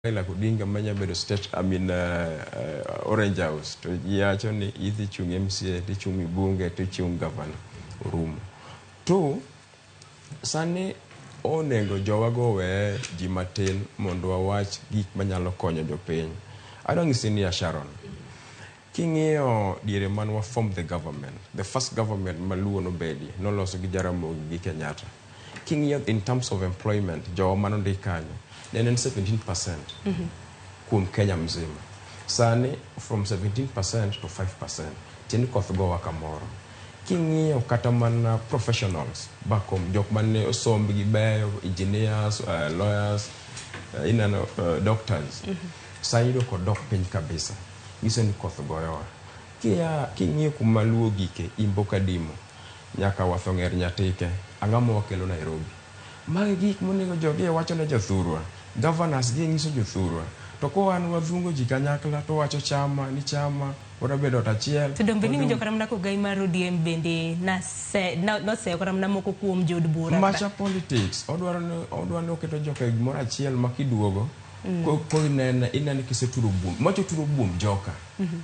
Raila Odinga manya bedo state, I mean, Orange House to giwacho ni idhi chung MCA tichung bunge tichung governor orumo. To sani onego jowago owe ji matin mondo wawach gik manyalo konyo jopiny. Adwa nyisi niya Sharon, king'iyo diere man wa form the government, the first government maluo nobedie, noloso gi Jaramogi gi Kenyatta. King'iyo in terms of employment, jowa manondik kanyo, ne en 17% kuom Kenya mzima. Sani from 17% to 5%, tiende koth gowa kamoro. King'iyo kata mana professionals back home, jok mane osombgi beyo, engineers, lawyers, ineno doctors, sani iyudo kodok piny kabisa. Nyiso ni koth goyowa. Kia king'iyo kuma luo gike, Imbo Kadimo, nyaka Wathong'er Nyatike, ang'o ma wakelo Nairobi? Magi gik monego jogi wacho ne jothurwa. Governors gi nyiso jothurwa. To ko wan wadhungo ji kanyakla to wacho chama ni chama wadwa bedo ot achiel. To donge niwinjo kata mana kogai mar ODM bende noseyo kata mana moko kuom jood bura. Macha politics odwaro ni odwaro ni oketo joka e gimoro achiel ma kiduogo ko inene inene kiseturo buomb macho turo buomb joka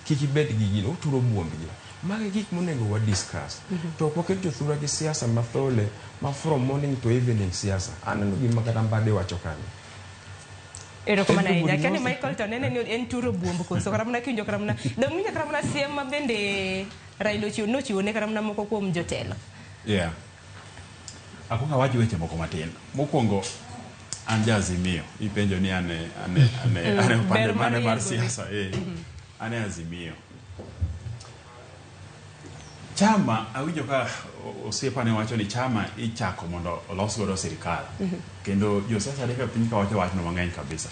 kik ibed gi gino oturo buombgi. Magi gik monego wa discuss. To ok waket jothurwa gi siasa mathole ma from morning to evening siasa. Aneno gima kata Mbadi wacho kanyo. Erokamano ahinya. Everybody Akia ni knows. Michael to nene ni en turo buomb koso kata mana kiwinjo kata mana dong winjo kata mana siem ma bende Raila ochiwo nochiwo ne kata mana moko kuom jotelo. Yeah. Akwongo awach weche moko matin. Mokwongo an ja Azimio. Ipenjo ni ane ane ane ane upande Ber mar mane mar yiego. siasa. Eh. Ane Azimio. Chama awinjo ka osiepa ne wacho ni chama ichako mondo olos godo sirikal. Kendo josiasa adek e piny ka wacho wachno mang'eny kabisa.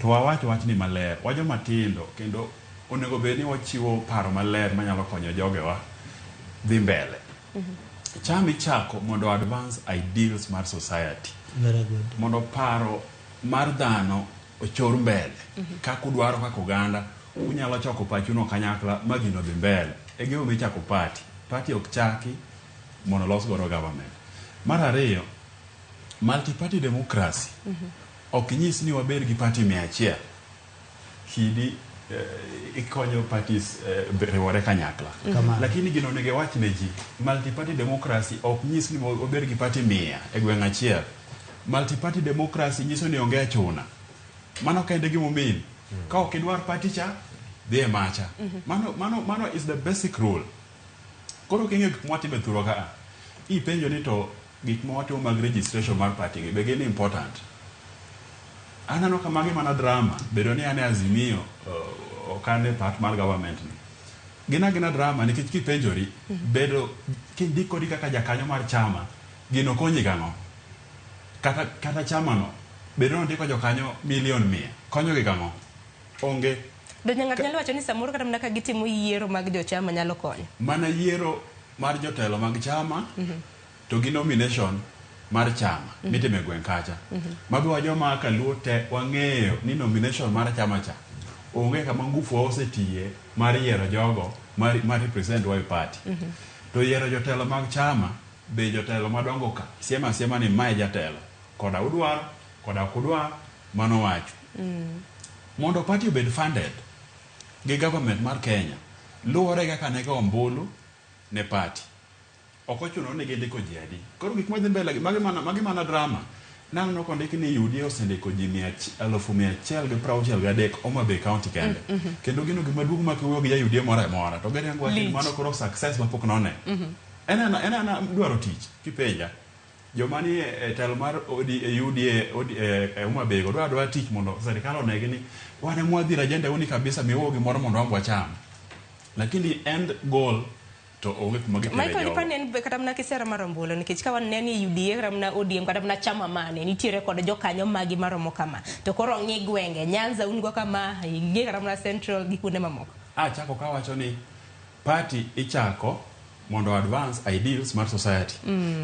To wawach wachni maler. Wa joma tindo kendo onego bed ni wachiwo paro maler manyalo konyo jogewa dhi mbele. Chama ichako mondo advance ideals mar society. Very good. Mondo paro mar dhano ochor mbele. Kaka udwaro kaka oganda, unyalo choko pachuno kanyakla ma gino dhi mbele. E gima ichako party. Party ok chaki mondo olos godo government. Mar ariyo, multi-party democracy ok nyis ni wabed gi party 100. Kidi ikonyo parties riwore kanyakla. Kamano. Lakini gino onego iwach ne ji. Multi-party democracy ok nyis ni wabed gi party 100 e gweng' achiel. Multi-party democracy nyiso ni onge achuna. Mano kende gimomean. Ka ok idwar party cha, dhi e macha. Mano is the basic rule. Koro king'iyo gik mwatimo e thurwa ka, ipenjo ni to gik ma watimo mag registration mar party gi be gin important. Aneno ka magi mana drama, bedo ni an e Azimio, ok an e part mar government ni. Gin agina drama nikech kipenjori, bedo kindikori kaka jakanyo mar chama, gino konyi gang'o? Kata chama no, bedo ni ondiko jokanyo milion 100, konyogi gang'o? Onge. Donge ng'ato nyalo wacho ni samoro kata mana ka gitimo yiero mag jochama nyalo konyo? Mana yiero mar jotelo mag chama to gi nomination mar chama mitimo e gweng' kacha. Mago wa joma kaluo te wang'eyo ni nomination mar chama cha onge kama ngufu wa osetiye mar yiero jogo mar represent wa e party. To yiero jotelo mag chama be jotelo madongo ka siema asiema ni mae jatelo koda udwaro koda ok udwar mano wacho. Mondo party obed funded gi government mar Kenya luwore kaka ne go ombulu ne party. Ok ochuno ni gindiko ji adi. Koro gik madhi mbele gi magi mana drama. Naneno kondik ni UDA osendiko ji 163,000 Homa Bay County kende. Kendo gino gima duong' ma kiwuoyo gi ja UDA moro amora to giringo wacho ni mano koro success mapok none. En ana dwaro tich kipenja. Joma ni e telo mar OD, UDA OD, e Homa Bay go dwaro adwara tich mondo sirikal onegi ni wan ema wadhiro agenda uni kabisa miwa gimoro mondo wan wacham. Lakini end goal to onge kuma gitere Michael jogo. ipani en kata mana kisera mar ombulu nikech ka wan ni UDA kata mana ODM kata mana chama mane nitiere kod jokanyo magi maromo kama to koro ng'i gwenge Nyanza un go kama ing'i kata mana Central gi kuonde mamoko. Achako kawacho ni party ichako mondo advance ideals mar society.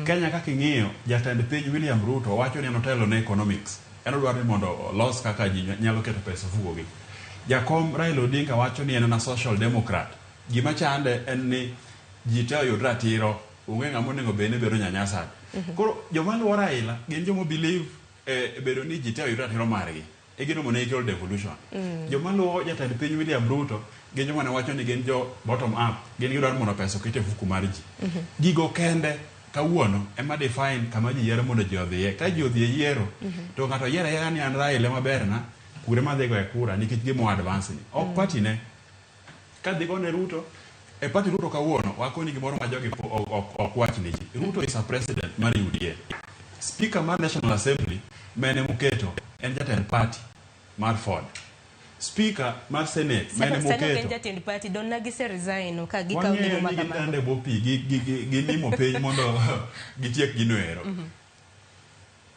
Kenya kaka ing'iyo jatend piny William Ruto wacho ni en otelo ne economics. En odwaro ni mondo olos kaka ji nyalo keto pesa ofuko gi. Jakom Raila Odinga wacho ni en a social democrat. Gima chande en ni ji te oyud ratiro, onge ng'ama onego bed ni bedo nyanyasad. Koro joma luwo Raila gin joma believe e bedo ni ji te oyud ratiro margi. e gino mane ikelo devolution. Joma luwo jatend piny William Ruto gin joma ne wacho ni gin jo bottom up, gin gidwaro mondo pesa oket e fuku mar ji. Gigo kende kawuono ema define kama ji yiero mondo ji odhiye. Ka ji odhi e yiero, to ng'ato yiero ayiera ni an Raila ema berna, kure madhi goye kura nikech gima o advance ni. Ok party ne. Ka dhi gone Ruto, e party Ruto kawuono, wakoni gimoro ma jogi ok wach ne ji. Ruto is a president mar UDA. Speaker mar National Assembly mene moketo en jatend party mar Ford. Speaker mar Senate mene Sani ok en moketo. jatend party, don na gise resign ka gikawo Wang'eyo gino ma ni kamago. gitande bo pi, ginimo piny mondo gitiek gino ero.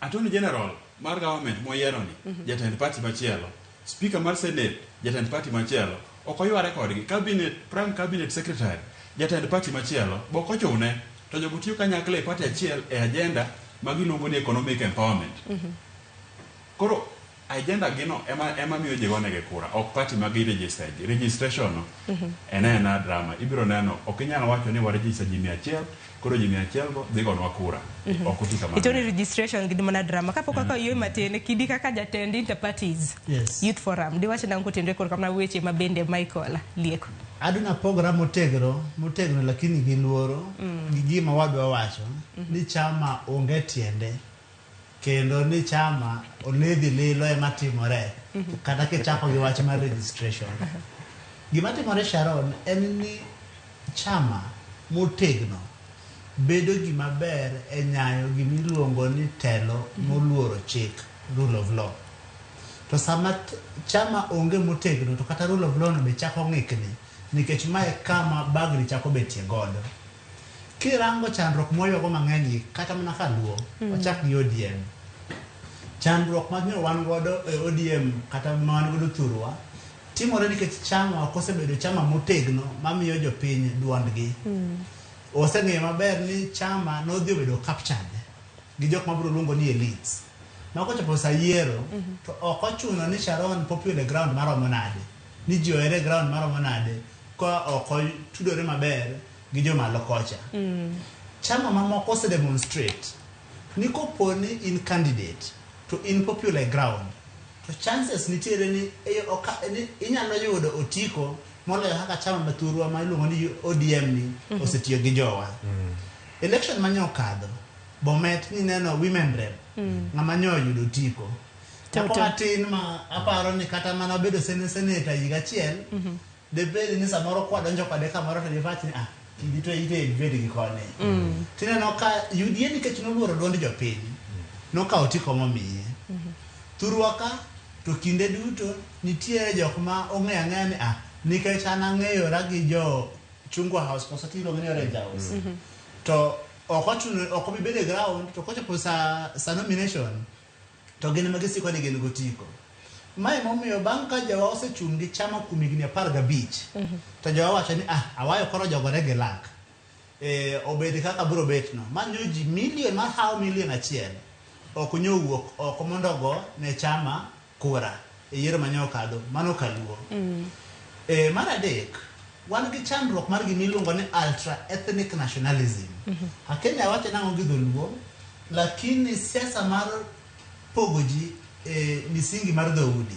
Attorney General mar government moyiero ni, jatend party machielo. Speaker mar Senate, jatend party machielo. Ok oyware kodgi. Cabinet, Prime Cabinet Secretary, jatend party machielo. Be ok ochune. To jogo tiyo kanyakla e party achiel e agenda ma giluongo ni economic empowerment. Koro agenda gino ema miyo ji gonegi kura, ok party ma gi register ji. Registration no en aena drama. Ibiro neno, ok inyal wacho ni wa register ji 100, koro ji 100 go dhi gonwa kura. Ok oti kamano. Itoni registration gin mana drama. Kapok wakawo yie matin, kidi kaka jatend Interparties Youth Forum, diwach nang'o kotenore korka mana weche ma bende Michael lieko? Aduna pogra motegno lakini gi luoro gi gima wadwa wacho ni chama onge tiende kendo ni chama oledhi lilo ema timore kata kichako gi wach mar registration. Gima timore Sharon en ni chama motegno bedo gima ber e nyayo gimiluongo ni telo moluoro chik, rule of law. To sama chama onge motegno to kata rule of law no be chako ng'ikni nikech mae kama bagni chako betie godo. Kirango chandruok mwaywago mang'eny gi kata mana kaluo, wachak gi ODM. Chandruok ma nyo wan godo e ODM kata ma wan godo thurwa timore nikech chama ok osebedo chama motegno mamiyo jopiny duondgi. Oseng'eyo maber ni chama nodhi obedo captured gi jok mabiro luongo ni elites. Ma kochopo sa yiero to ok ochuno ni Sharon popular ground maromo nade, ni ji ohere ground maromo nade ka ok otudore maber gi jomalo kocha. Chama mamoko ose demonstrate ni kopo ni in candidate to in popular ground to chances nitiere ni, ni inyalo yudo otiko moloyo kaka chama mathurwa ma iluongo ni ODM ni osetiyo gi jowa. Election manye okadho, Bomet nineno women rep ng'ama nyo oyudo otiko. Nyako matin ma aparo ni kata mana bedo senator higa achiel, debed ni samoro kwadonjo kode kamoro to dipach ni ah, kidi to ite bed gi koni. Tineno ka UDA nikech noluoro duond jopiny, nokawo otiko momiye. Thurwa ka to kinde duto nitiere jok ma ong'eyo ang'eya ni ah, nikech an ang'eyora gi jo Chungwa House koso tiluongo ni Orange House. To ok ochuno ok obi bedo e ground to kochopo sa nomination to gin ema gisiko ni gin gotiko. Mae momiyo bang' ka jowa osechung' gi chama kuom higni 15 to jowa wacho ni ah, awayo koro jogore gi lak. Obed kaka biro bet no. Ma nyo ji milion mahawo milion 1 ok nyo wuok oko mondo ogo ne chama kura e yiero mane okadho. Mano kaluo. Mar adek, wan gi chandruok mar gima iluongo ni ultra ethnic nationalism. Akenya awacho nang'o gi dholuo, lakini siasa mar pogo ji e misingi mar dhoudi.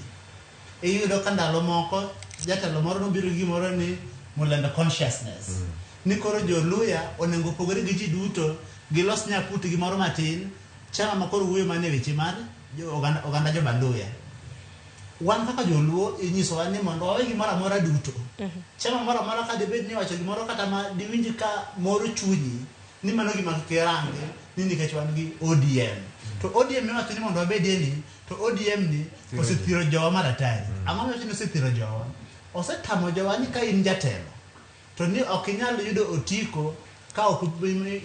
Iyudo ka ndalo moko jatelo moro nobiro gi gimoro ni Mulembe consciousness. Ni koro joluya onego opogore gi ji duto, gilos nyaputi gi moro matin, chama ma koro wuoyo mana e weche mar oganda jobaluya. Wan kaka joluo inyisowa ni mondo wawe gimoro amora duto. Chama moro amora ka dibed ni iwacho gimoro kata ma diwinj ka moro chunyi, ni mano gima kik irangi ni nikech wan gi ODM. To ODM miwacho ni mondo wabedie ni, to ODM ni osethiro jowa maratari. Ang'o miwacho ni osethiro jowa? Osetamo jowa ni ka in jatelo, to ni ok inyal yudo otiko ka ok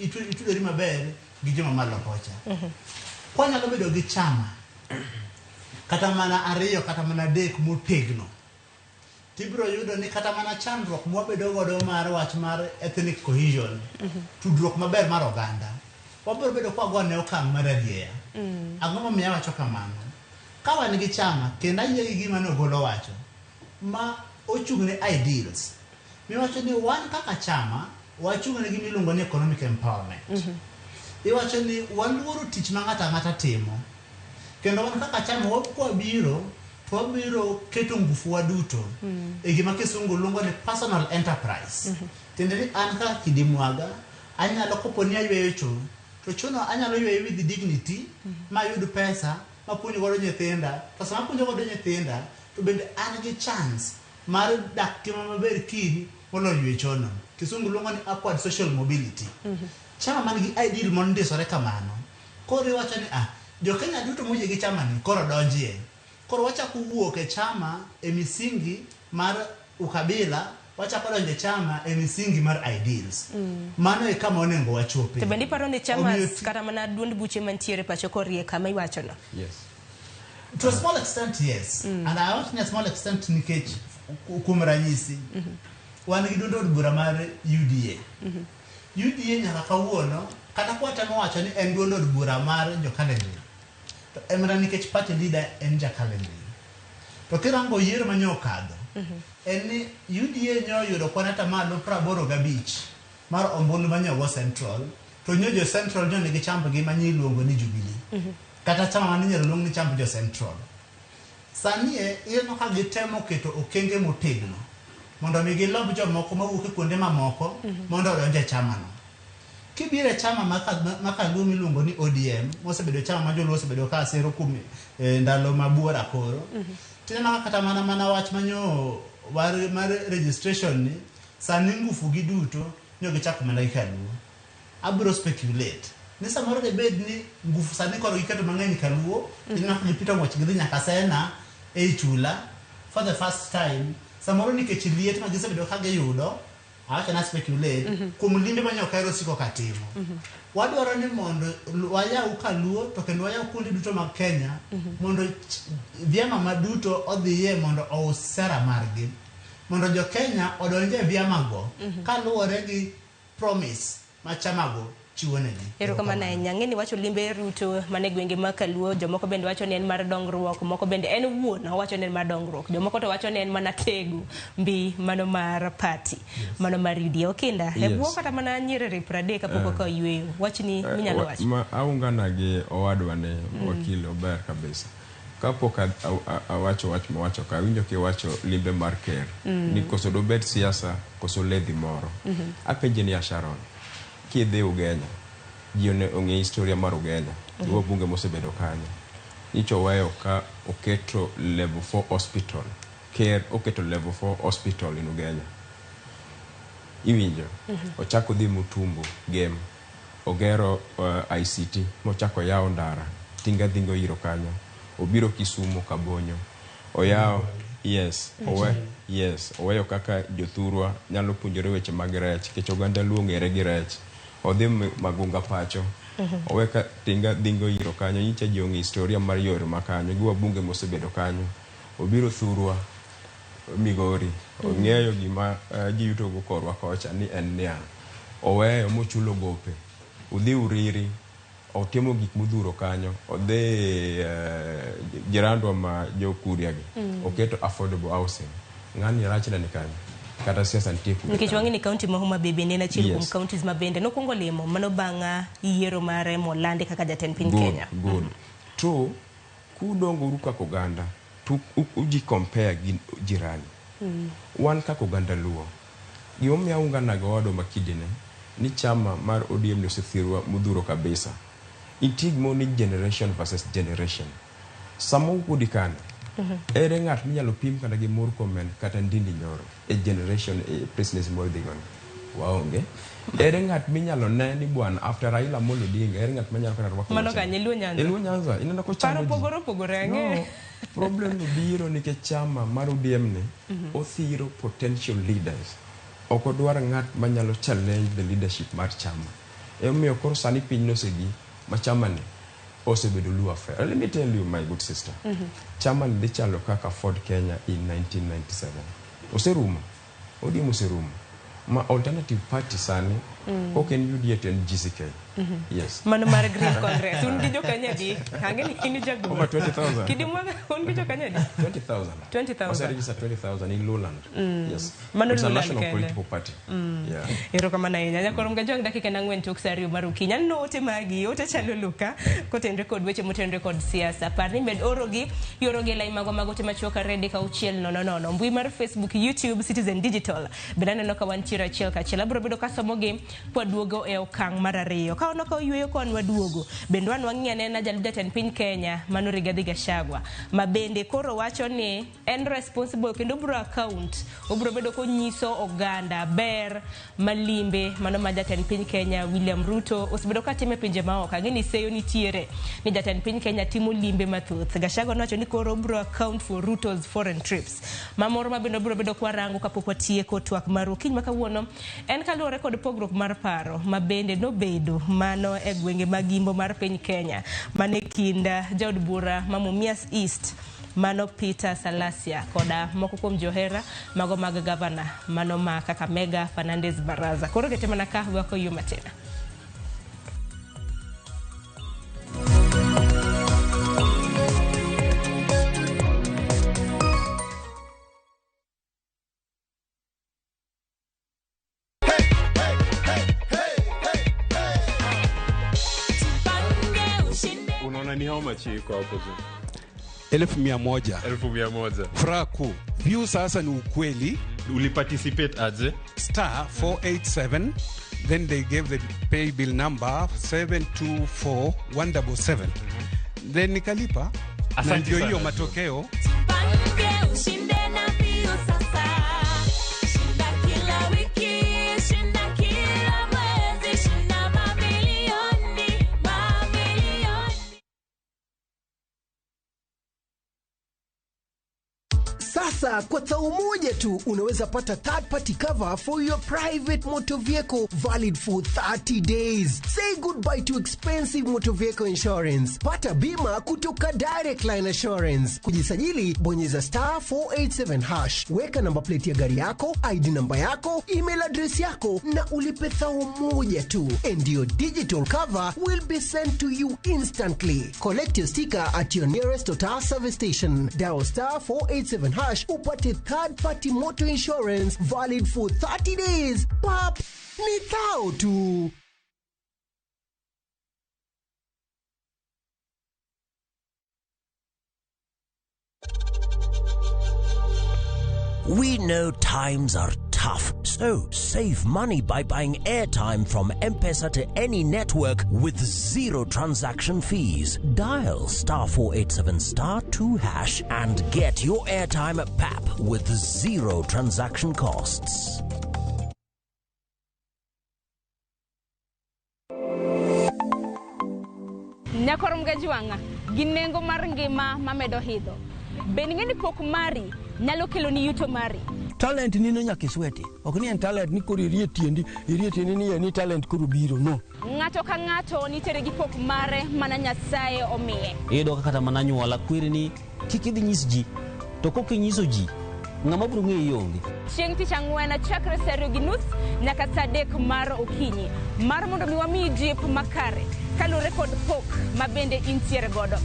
itudori maber gi joma malo kocha. Kwanyalo bedo gi chama kata mana 2 kata mana 3 motegno, tibiro yudo ni kata mana chandruok mwabedo godo mar wach mar ethnic cohesion, tudruok maber mar oganda, wabiro bedo kwa gone okang' mar arieya. Ang'o momiyo awacho kamano? Ka wan gi chama, kendo ayie gi gima ne Ogolo wacho, ma ochung' ne ideals, miwacho ni wan kaka chama, wachung' ne gima iluongo ni economic empowerment. Iwacho ni waluoro tich ma ng'ato ang'ata timo. Kendo wan kaka chama kwabiro, To wabiro keto ngufu wa duto e gima kisungu luongo ni personal enterprise. Tiende ni an kaka Kidi Mwaga, anyalo kopo ni ayweyo cho, to chuno anyalo yweyo with dignity, mayud pesa, mapuonj godo nyithinda. To sama apuonjo godo nyithinda, to bende an gi chance mar dak ngima maber kiny moloyo ywe chono. Kisungu luongo ni upward social mobility. Chama man gi ideal mondisore kamano, koro iwacho ni ah, jo-Kenya duto moyie gi chama ni koro donjie. Koro wachako wuok e chama e misingi mar ukabila, wachako donjo e chama e misingi mar ideals. Mano e kama onego wachope. To bende iparo ni chama Omiyo kata mana duond buche mantiere pacho korie kama iwachono? Yes. To a small extent, yes. And I want a small extent nikech kuom ranyisi, wan gi duond od bura mar UDA. UDA nyaka kawuono, kata kwatemo wacho ni en duond od bura mar jo-Kalenjin, to en mana nikech party leader en ja-Kalenjin. To kirango yiero manye okadho, en ni UDA nyo oyudo kwan atamalo 85 mar ombulu manye ogo Central, to nyo jo Central nyo nigi chambgi manye iluongo ni Jubilee. Kata chama mane inyalo luong ni chamb jo Central. Sani e ineno ka gitemo keto okenge motegno mondo mi gilomb jomoko mawuok e kuonde mamoko mondo odonj e chamano. Kibiro e chama ma Kaluo miluongo ni ODM, mosebedo chama ma joluo osebedo ka sero kuom ndalo mabuora koro, tineno ka kata mana wach manyo mar registration ni, sani ngufu gi duto nyo gichako mana gi Kaluo. Abiro speculate ni samoro dibed ni ngufu sani koro giketo mang'eny Kaluo, ineno ka gipito ng'wech gidhi nyaka Sena ei chula for the first time, samoro nikech liet ma gisebedo ka giyudo, awacho na speculate, kuom limbe ma nyokaero osiko ka timo. Wadwaro ni mondo wayaw Kaluo to kendo wayaw kuonde duto mag Kenya mondo vyama maduto odhiye mondo ous sera margi. Mondo jo Kenya odonje e vyama go kaluwore gi promise ma chamago chiwo negi. Erokamano ahinya. Ng'eni wacho limbe Ruto mane gwenge mag Kaluo, jomoko bende wacho ni en mar dongruok, moko bende en wuon owacho ni en mar dongruok, jomoko to wacho ni en mana tego mbi mano mar party, mano mar UDA. Okinda, e bwo kata mana nyiriri 30 kapok okawo yueyo, wachni minyalo wacho? Ma aungana gi owadwa ni wakili ober kabisa. Kapok awacho wach mawacho ka, awinjo kiwacho limbe mar ker. Ni koso dobed siasa, koso ledhi moro. Apenje ni Sharon, kidhi Ugenya, ji ong'e historia mar Ugenya, gi wabunge mosebedo kanyo. Nyicho weyo ka oketo level 4 hospital. Ker oketo level 4 hospital in Ugenya. Iwinjo? Ochako dhi Mutumbo game. Ogero ICT, mochako yawo ndara. Tinga dhingo iro kanyo. Obiro Kisumu Kabonyo. Oyawo, yes, owe, yes, oweyo kaka jothurwa nyalo puonjore weche mag rech, nikech oganda Luo ong'ere gi rech. Odhi Magunga pacho. Owe ka tinga dhingo iro kanyo, nyicha ji ong'e historia mar yore ma kanyo, gi wabunge mosebedo kanyo. Obiro thurwa Migori, ong'eyo gima ji yutogo korwa kocha ni en niang'. Oweyo mochulo gope. Odhi Uriri, otimo gik modhuro kanyo, odhi jirandwa ma jo Kuria gi, oketo affordable housing. Ng'ani rachne ni kanyo. Kata siasa nitie kure Nikech kanyo. wang'e ni kaunti ma Homa Bay bende en achiel kuom Yes. counties ma bende nokwongo limo mano bang' yiero mare molandi kaka jatend piny Good, Kenya. good. To kudongoru kaka oganda, to uji compare gi jirani. Wan kaka oganda Luo, gimomiyo aungana gi owadwa Makidine ni chama mar ODM ni osethirwa modhuro kabisa. Nitie gimoro ni generation versus generation. Sama ukudi kano, ere ng'at minyalo pim kata gi Murkomen kata Ndindi Nyoro e generation e presidency modhi gono? Waonge. Ere ng'at minyalo ne ni bwana after Raila Amolo Odinga, ere ng'at manyalo kata rwako Mano wuoche? kanye, Luo Nyanza? E Luo Nyanza, ineno kochando Paro ji. pogore opogore, ang'e. No, problem no biro nikech chama mar ODM ni othiro potential leaders. Ok odwar ng'at manyalo challenge the leadership mar chama. Emomiyo koro sani piny nosegi ma chama ni osebedo Luo affair. Let me tell you my good sister. Chama ni dhi chalo kaka Ford Kenya in 1997. Oserumo. ODM oserumo. Ma alternative party sani ok en UDA to en GCK. Yes. Mano mar Green Congress. Un gi jokanyo adi? Ang'e ni in jagoro. Over 20,000. Kidi mwaga un gi jokanyo adi? 20,000. 20,000. Wase register 20,000 in Lowland. Yes. Mano It's a Lowland national kende. political party. Yeah. Erokamano ahinya. Nyakoro Mgajwang' dakika en 4 tok sa 2 mar okinyi. Aneno ote magi, ote chalo luka kotenre kod weche motenre kod siasa. Par ni med orogi, iorogi e lai magwa mag ote machuok 2 3 6 0 0. Mbui mar Facebook, YouTube, Citizen Digital. Bende aneno ka wantiere achiel kachiel. Abiro bedo kasomogi kwaduogo e okang' mar ariyo. Ka waneno ka oyweyo ka wan waduogo. Bende wan wang'i anena jalup jatend piny Kenya mano Rigathi Gachagua ma bende koro wacho ni en responsible kendo obiro account obiro bedo konyiso oganda ber malimbe mano ma jatend piny Kenya William Ruto osebedo katimo e pinje maoko. Ang'e ni seyo nitiere ni jatend piny Kenya timo limbe mathoth. Gachagua nowacho ni koro obiro account for Ruto's foreign trips. Mamoro ma bende obiro bedo kwarango kapok watieko twak mar okinyi ma kawuono en kaluwore kod pogruok mar paro ma bende nobedo mano e gwenge mag imbo mar piny Kenya mane kind jaod bura ma Mumias East mano Peter Salasia koda moko kuom johera mago mag gavana mano ma Kakamega Fernandez Baraza. Koro kete mana ka wako yo matin. Unaona ni how much iko hapo juu? 100,000. 100,000. Furaha kuu view sasa ni ukweli. Uliparticipate aje? *487, then they gave the pay bill number 724177, then nikalipa na Asante ndio hiyo sana. Matokeo. Jipange ushinde na mbio sasa. Shinda kila wiki, shinda kila mwezi, shinda mamilioni, mamilioni. Sasa kwa thao moja tu unaweza pata third party cover for your private motor vehicle valid for 30 days. Say goodbye to expensive motor vehicle insurance. Pata bima kutoka Direct Line Assurance. Kujisajili, bonyeza *487#. Weka namba plate ya gari yako, ID namba yako, email address yako na ulipe thao moja tu. And your digital cover will be sent to you instantly. Collect your sticker at your nearest Total service station. Dial *487# upate third party motor insurance valid for 30 days. Pap, ni thao tu. We know times are tough, so save money by buying airtime from M-Pesa to any network with zero transaction fees. Dial *487*2# and get your airtime at PAP with zero transaction costs. Nyakoro Mgajwang'a gi nengo mar ngima mamedo idho. Bende ing'e ni pok mari nyalo keloni yuto mari? Talent nino nyaka isweti, ok ni en talent ni koro irie tiendi, irie tiendi ni ni talent koro biro no. Ng'ato ka ng'ato nitiere gi pok mare mana Nyasaye omiye. Iyudo ka kata mana anyuola kweri ni kik idhi nyis ji, to kok inyiso ji, ng'ama biro ng'eyi onge. Chieng' tich ang'wen chakre sa 2:30 nyaka sa 3 mar okinyi mar mondo mi wamiyi jip makare kaluwore kod pok ma bende intiere godo.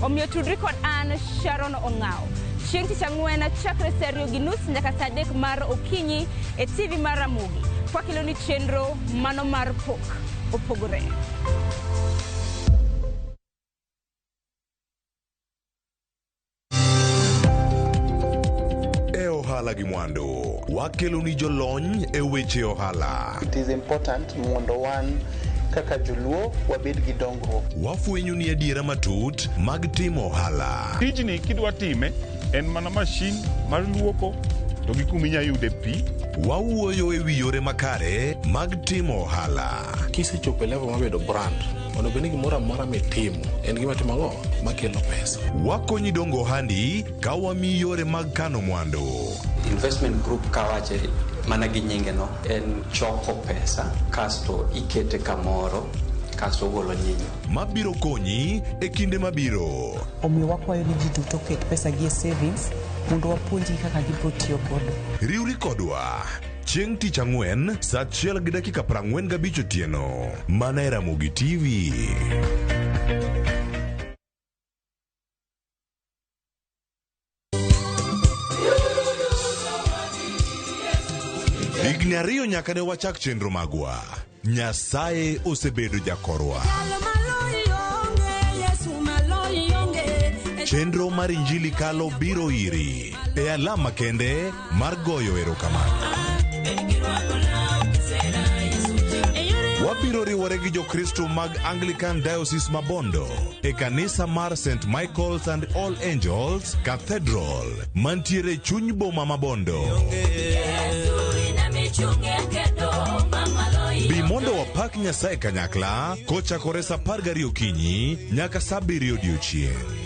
Omiyo tudri kod an Sharon Ong'awo chieng' tich ang'wen chakre sa 2:30 nyaka sa 3 mar okinyi e TV mar Ramogi kwakeloni chenro mano mar pok opogore. E ohala gi mwandu wakelo ni jolony e weche ohala. It is important mondo wan kaka joluo wabed gi dongruok. Wafwenyo ni adiera matut mag timo ohala. Tijni kidwa time en mana mashin mar luoko to gi kuma inya yude pi. Wawuoyo e wi yore makare mag timo ohala. Kisechopo e level mar bedo brand, onego bed ni gimoro amora mitimo en gima timo ang'o makelo pesa. Wakonyi dongo ohandi ka wamiyi yore mag kano mwandu. Investment group kawache mana gi nyinge no en choko pesa kasto ikete kamoro kasto ogolo nyinyo. Mabiro konyi e kinde mabiro. Omiyo wakwayo ni ji duto oket pesa gi e savings mondo wapuonjgi kaka gibiro tiyo godo. Riwri kodwa. Chieng' tich ang'wen sa 1:45 otieno. Mana e Ramogi TV. Higni 2 nyaka ne wachak chenro magwa. Nyasaye osebedo jakorwa. Chenro mar Injili Kalo biro iri e alama kende mar goyo erokamano. Wabiro riwore gi Jokristo mag Anglican Diocese ma Bondo e kanisa mar St. Michael's and All Angels Cathedral mantiere e chuny boma ma Bondo. Bi mondo wapak Nyasaye kanyakla kochakore sa 12 okinyi nyaka sa 7 odiechieng'.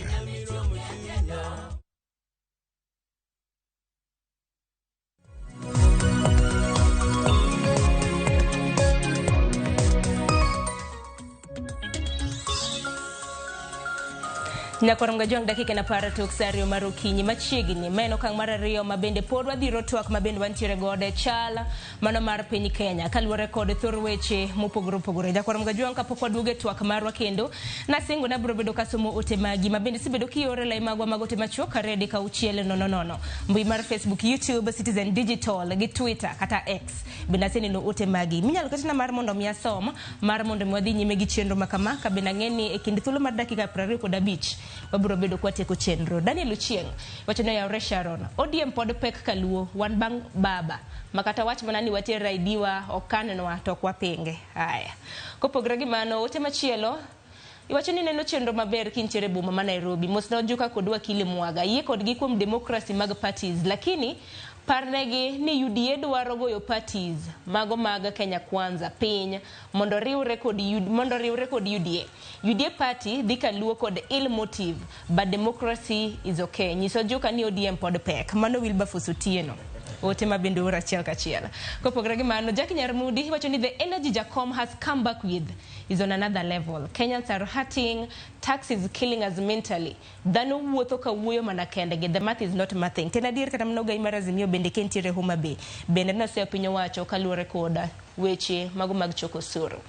Nyakwar Mgajwang' dakika en 10 tok sa 2 mar okinyi machiegni. Ma en okang' mar 2 ma bende pod wadhiro twak ma bende wantiere godo e chal mano mar piny Kenya kaluwore kod thor weche mopogore opogore. Nyakwar Mgajwang' kapok waduogo e twak marwa kendo, nasingo nabiro bedo kasomo ote magi ma bende isebedo kioro e lai magwa mag ote machuok 2 3 6 0 0. Mbui mar Facebook, YouTube, Citizen Digital gi Twitter kata X. Bende aseneno ote magi. Minyalo ketna mar mondo mi asom mar mondo mi wadhi nyime gi chenro ma kama ka bende ang'e ni e kind thuolo mar dakika 25 wabiro bedo kwatieko chenro. Daniel Ochieng' wacho ni oyawre Sharon. ODM pod pek kaluo wan bang' baba makata wach mana ni water ID wa okanwa to ok wapinge. Haya. Kopogore gi mano ote machielo iwacho ni neno chenro maber kintiere boma ma Nairobi. Mosna Ojuka kod wakili Mwaga. Yie kodgi kuom demokrasi mag parties lakini parnegi ni UDA dwaro goyo parties mago mag Kenya Kwanza piny mondo riwre kod UDA. UDA party dhi kaluo kod ill motive but democracy is okay. Nyiso Ojuka ni ODM pod pek. Mano Wilberforce Otieno. Ote ma bende oro achiel kachiel. Kopogore gi mano, Jack Nyarmudi wacho ni the energy Jacom has come back with is on another level. Kenyans are hurting, tax is killing us mentally. Dhano wuotho ka wuoyo mana kendgi. The math is not mathing. Tena adier kata mana ogai mar Azimio bende kentiere Homa Bay. Bende noseyo piny owacho kaluwore kod weche mago mag choko osuru.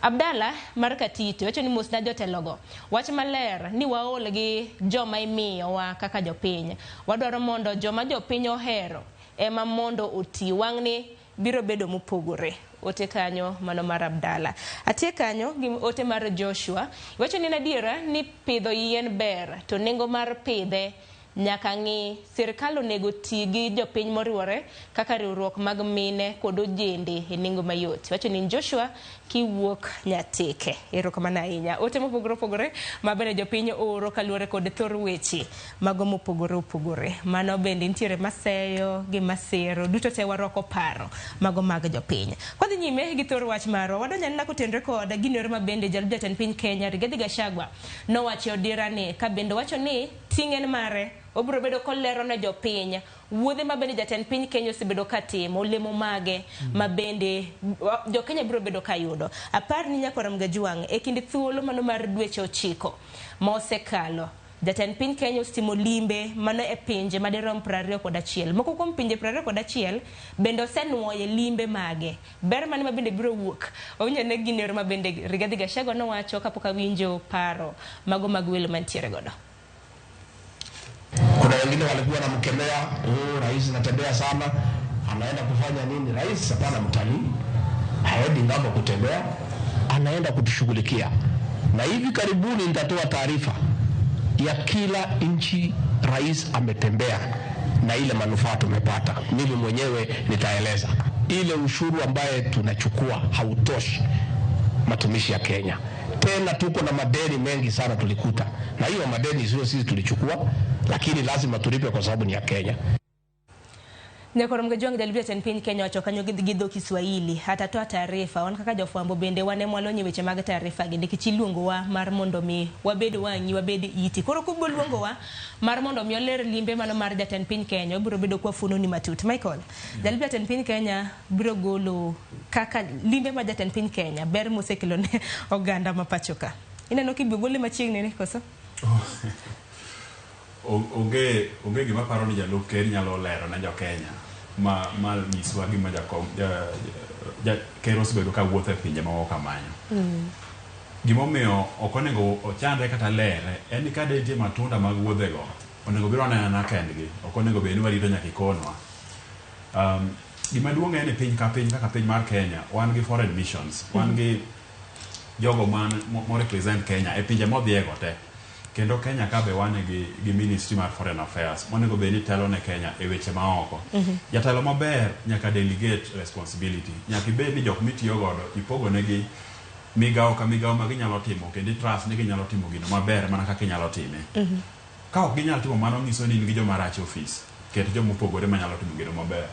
Abdalla mar Katito wacho ni mosna jotelogo. Wach maler ni waol gi joma imiyowa kaka jopiny. Wadwaro mondo joma jopiny ohero ema mondo oti. Wang'ni biro bedo mopogore. Ote kanyo mano mar Abdalla. Atie kanyo gi ote mar Joshua. Wacho ni en adiera ni pidho yien ber to nengo mar pidhe nyaka ng'i. Sirkal onego ti gi jopiny moriwore kaka riwruok mag mine kod ojende e nengo mayot. Wacho ni Joshua kiwuok Nyatike. Erokamano ahinya. Ote mopogore opogore ma bende jopiny oro kaluwore kod thor weche mago mopogore opogore. Mano bende nitiere maseyo gi masero. Duto te warwako paro mago mag jopiny. Kwadhi nyime gi thor wach marwa, wadonjo anena kotenore kod gino ma bende jalup jatend piny Kenya Rigathi Gachagua nowacho e odira ni ka bende owacho ni ting' en mare obiro bedo kolero ne jopiny wuodhe ma bende jatend piny Kenya osebedo katimo, olemo mage ma bende jo Kenya biro bedo kayudo. Apar ni nyakwar Mgajwang' e kind thuolo mano mar dweche 9 ma osekalo, jatend piny Kenya osetimo limbe mano e pinje madirom 21. Moko kuom pinje 21 bende osenuoye limbe mage. Ber mane ma bende biro wuok? Wawinjo ne gino ma bende Rigathi Gachagua nowacho kapok awinjo paro mago mag welo mantiere godo. Kuna wengine walikuwa wanamkemea, oh, rais anatembea sana, anaenda kufanya nini? Rais hapana mtalii, haendi ng'ambo kutembea, anaenda kutushughulikia. Na hivi karibuni nitatoa taarifa ya kila nchi rais ametembea na ile manufaa tumepata. Mimi mwenyewe nitaeleza. Ile ushuru ambaye tunachukua hautoshi matumishi ya Kenya. Tena tuko na madeni mengi sana tulikuta, na hiyo madeni sio sisi tulichukua, lakini lazima tulipe kwa sababu ni ya Kenya. Nyakwar Mgajwang' jalup jatend piny Kenya wacho kanyo gi dho Kiswahili atatoa taarifa wan kaka jofwambo bende wan ema walony e weche mag taarifa gi nikech iluongowa mar mondo mi wabed wang'i wabed iti. Koro kubiro luongowa mar mondo mi oler limbe mano mar jatend piny Kenya wabiro bedo kwa funoni matut. Michael, jalup jatend piny Kenya biro golo kaka limbe mar jatend piny Kenya ber mosekelo ne oganda ma pacho ka. Ineno kibiro gole machiegni ni koso? Onge gima paro ni jalup ker nyalo lero ne jo Kenya Ma nyiswa gima jakom ja ker osebedo ka wuotho e pinje maoko kamanyo. Gimomiyo ok onego ochandre kata lere en ni ka de nitie matunda mag wuodhego, onego biro anena kendgi, ok onego bed ni warito nyaka ikonwa. Gima duong' en ni piny ka piny kaka piny mar Kenya, wan gi foreign missions, wan gi jogo man mo represent Kenya e pinje modhiego te. Kendo Kenya ka be wan gi Ministry mar Foreign Affairs monego bed ni telo ne Kenya e weche maoko. Jatelo maber nyaka delegate responsibility. Nyaka ibed ni jok mitiyo godo ipogo negi migawo ka migawo ma ginyalo timo kendo i trust ni ginyalo timo gino maber mana kaka inyalo time. Ka ok ginyal timo mano nyiso ni in gi joma rach e ofis. Ket joma opogore manyalo timo gino maber.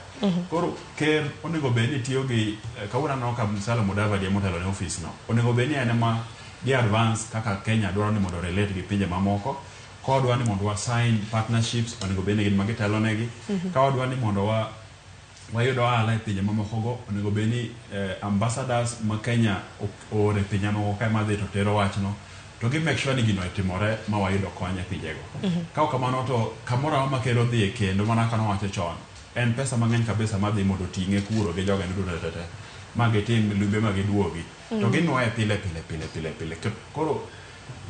Koro ker onego bed ni tiyo gi kawuono aneno ka Musalia Mudavadi ema otelo ne ofis no. Onego bed ni en ema gi advance kaka Kenya dwaro ni mondo relate gi pinje mamoko. Ka wadwa ni mondo wa sign partnerships, onego bed ni gin ma gitelo negi. Ka wadwa ni mondo wa wayud ohala e pinje mamoko go, onego bed ni ambassadors ma Kenya ooro e pinje mamoko ka ema dhi to tero wachno. To gi make sure ni gino otimore ma wayudo kony e pinjego. Ka ok kamano to kamoro amora ma ker odhiye kendo mana kaka nowacho chon, en pesa mang'eny kabisa madhi mondo oting'e kuro gi jogene duto te te ma gitim limbe ma giduogi. To ginuoye pile pile pile pile pile. Koro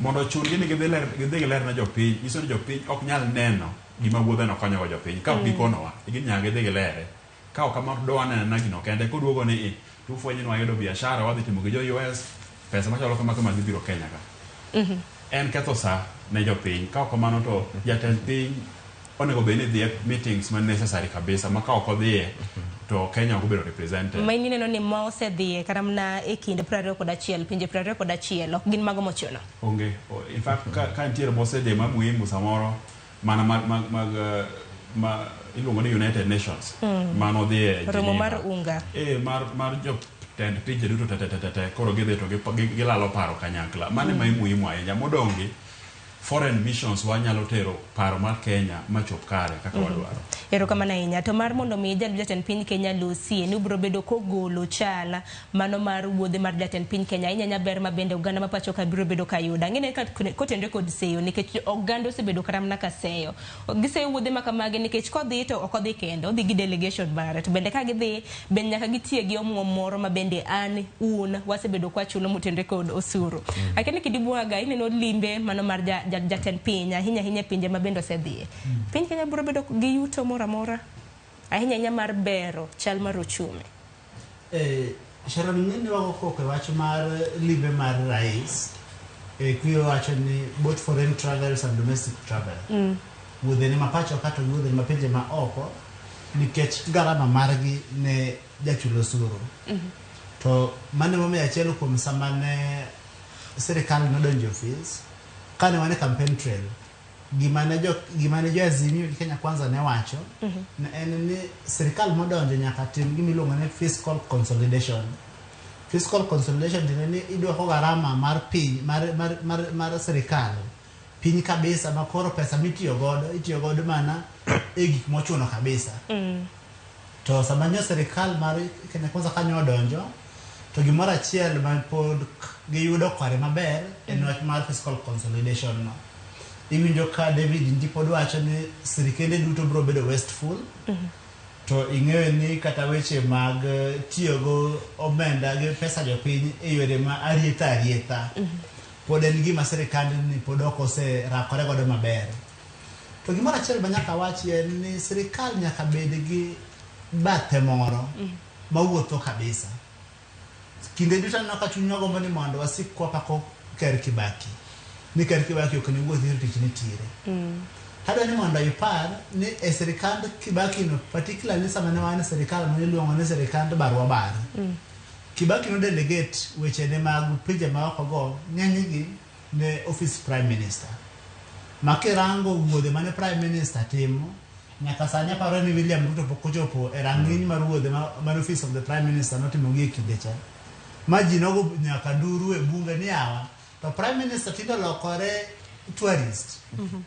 mondo ochun gi ni gidhi ler gidhi giler ne jopiny, nyiso ni jopiny ok nyal neno gima wuodheno konyogo jopiny. Ka ok gikonowa, nyaka gidhi gilere. Ka ok kamano to do waneno gino kende koduogo ni i to ufwenyo ni wayudo biashara wadhi timo gi jo US pesa machalo kama kama dhi biro Kenya ka. En ketho sa ne jopiny. Ka ok kamano to jatend piny onego bed ni dhi e meetings ma necessary kabisa ma ka ok odhiye to Kenya ok obedo represented. Ma in ineno ni ma osedhiye kata mana e kinde 21 pinje 21 ok gin mago mochuno. Onge. In fact, ka nitiere mosedhi ma muhimu samoro mana mag ma iluongo ni United Nations manodhiye Romo Geneva. mar unga. Mar jotend pinje duto te te te te koro gidhi to gilalo paro kanyakla. Mano ema muhimu ahinya. Modong' gi foreign missions wanyalo tero paro mar Kenya machop kare kaka wadwaro. Erokamano ahinya. To mar mondo mi jalup jatend piny Kenya losie ni ubiro bedo kogolo chala mano mar wuodhe mar jatend piny Kenya ahinya ahinya ber ma bende oganda ma pacho ka biro bedo ka yudo. Ang'e ka kotenore kod seyo nikech oganda osebedo kata mana ka seyo. Giseyo wuodhe ma kamagi nikech kodhi to ok odhi kende, odhi gi delegation mare. To bende ka gidhi bende nyaka gitie gi omuom moro ma bende an un wasebedo kwachulo motenore kod osuru. Akia ni kidibwaga ineno limbe mano mar jatend piny ahinya ahinya e pinje ma bende osedhiye. Piny Kenya biro bedo gi yuto moro amora ahinya ahinya mar bero chal mar uchumi. Sharon, ing'e ni wago koko e wach mar limbe mar rais. Kuyo wacho ni both foreign travels and domestic travel. Wuodhene ma pacho ka to gi wuodhene ma pinje ma oko nikech garama margi ne jachul osuru. To mano emomiyo achiel kuom sama ne sirikal nodonjo e ofis, kane wan e campaign trail, gima ne jo Azimio gi Kenya Kwanza ne wacho ne en ni sirikal modonjo nyaka tim gima iluongo ni fiscal consolidation. Fiscal consolidation tiende ni idwoko garama mar piny mar sirikal piny kabisa ma koro pesa mitiyo godo itiyo godo mana e gik mochuno kabisa. To sama nyo sirikal mar Kenya Kwanza kanyo odonjo to gimoro achiel ma pod giyudo kare maber en wach mar fiscal consolidation no. Iwinjo ka David Ndii pod wacho ni sirikende duto biro bedo wasteful. To ing'eyo ni kata weche mag tiyo go omenda gi pesa jopiny e yore ma arietha arietha pod en gima sirikand ni pod ok oserakore godo maber. To gimoro achiel ma nyaka wachi en ni sirikal nyaka bed gi bathe moro mawuotho kabisa. Kinde duto aneno ka chunywa gombo ni mondo wasik kwapako Ker Kibaki. Ni Ker Kibaki ok ne wuothi to tich nitiere. Adwa ni mondo ipar ni e sirikand Kibaki no, particularly sama ne wan e sirikal mane iluongo ni sirikand barua bar. Kibaki no delegate wechene mag pinje maoko go ng'enygi ne office Prime Minister. Ma kirango wuodhe mane Prime Minister timo, nyaka sani aparo ni William Ruto pok ochopo e rang'iny mar wuodhe mane office of the Prime Minister notimo gi e kinde cha. Ma ji nogo nyaka nduru e bunge ni yawa, to Prime Minister tinde olokore tourist.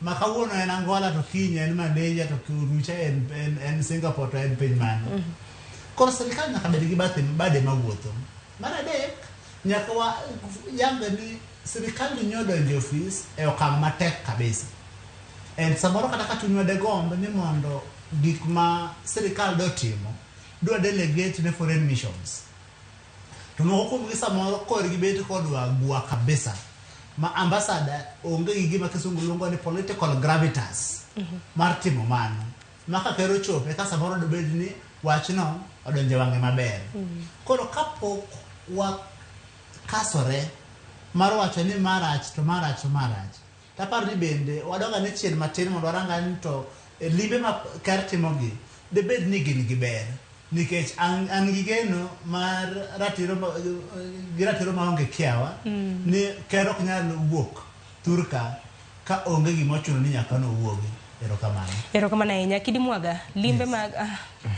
Ma kawuono en Angola to kiny en Malaysia to rucha en Singapore to en piny mane. Koro sirikal nyaka bed gi bade mawuotho. Mar adek, nyaka wa yango ni sirikal ni odonjo e ofis e okang' matek kabisa. En samoro kata ka chunywa de gomb ni mondo gik ma sirikal do timo dwa delegate ne foreign missions. To moko kuomgi samoro korgi bet kodwa gwa kabisa ma ambassador onge gi gima kisungu luongo ni political gravitas mar timo mano. Ma ka ker ochopo eka samoro dobed ni wachno odonjo e wang'e maber. Koro kapok wakasore mar wacho ni marach to marach to marach, taparo ni bende wadog ane chien matin mondo warang ane to limbe ma ker timogi debed ni gin gi ber. Nikech an gi geno mar ratiro gi ratiro maonge kiawa ni ker ok nyal wuok thurka ka onge gima ochuno ni nyaka nowuogi. Erokamano. Erokamano ahinya. Kidi Mwaga, limbe mag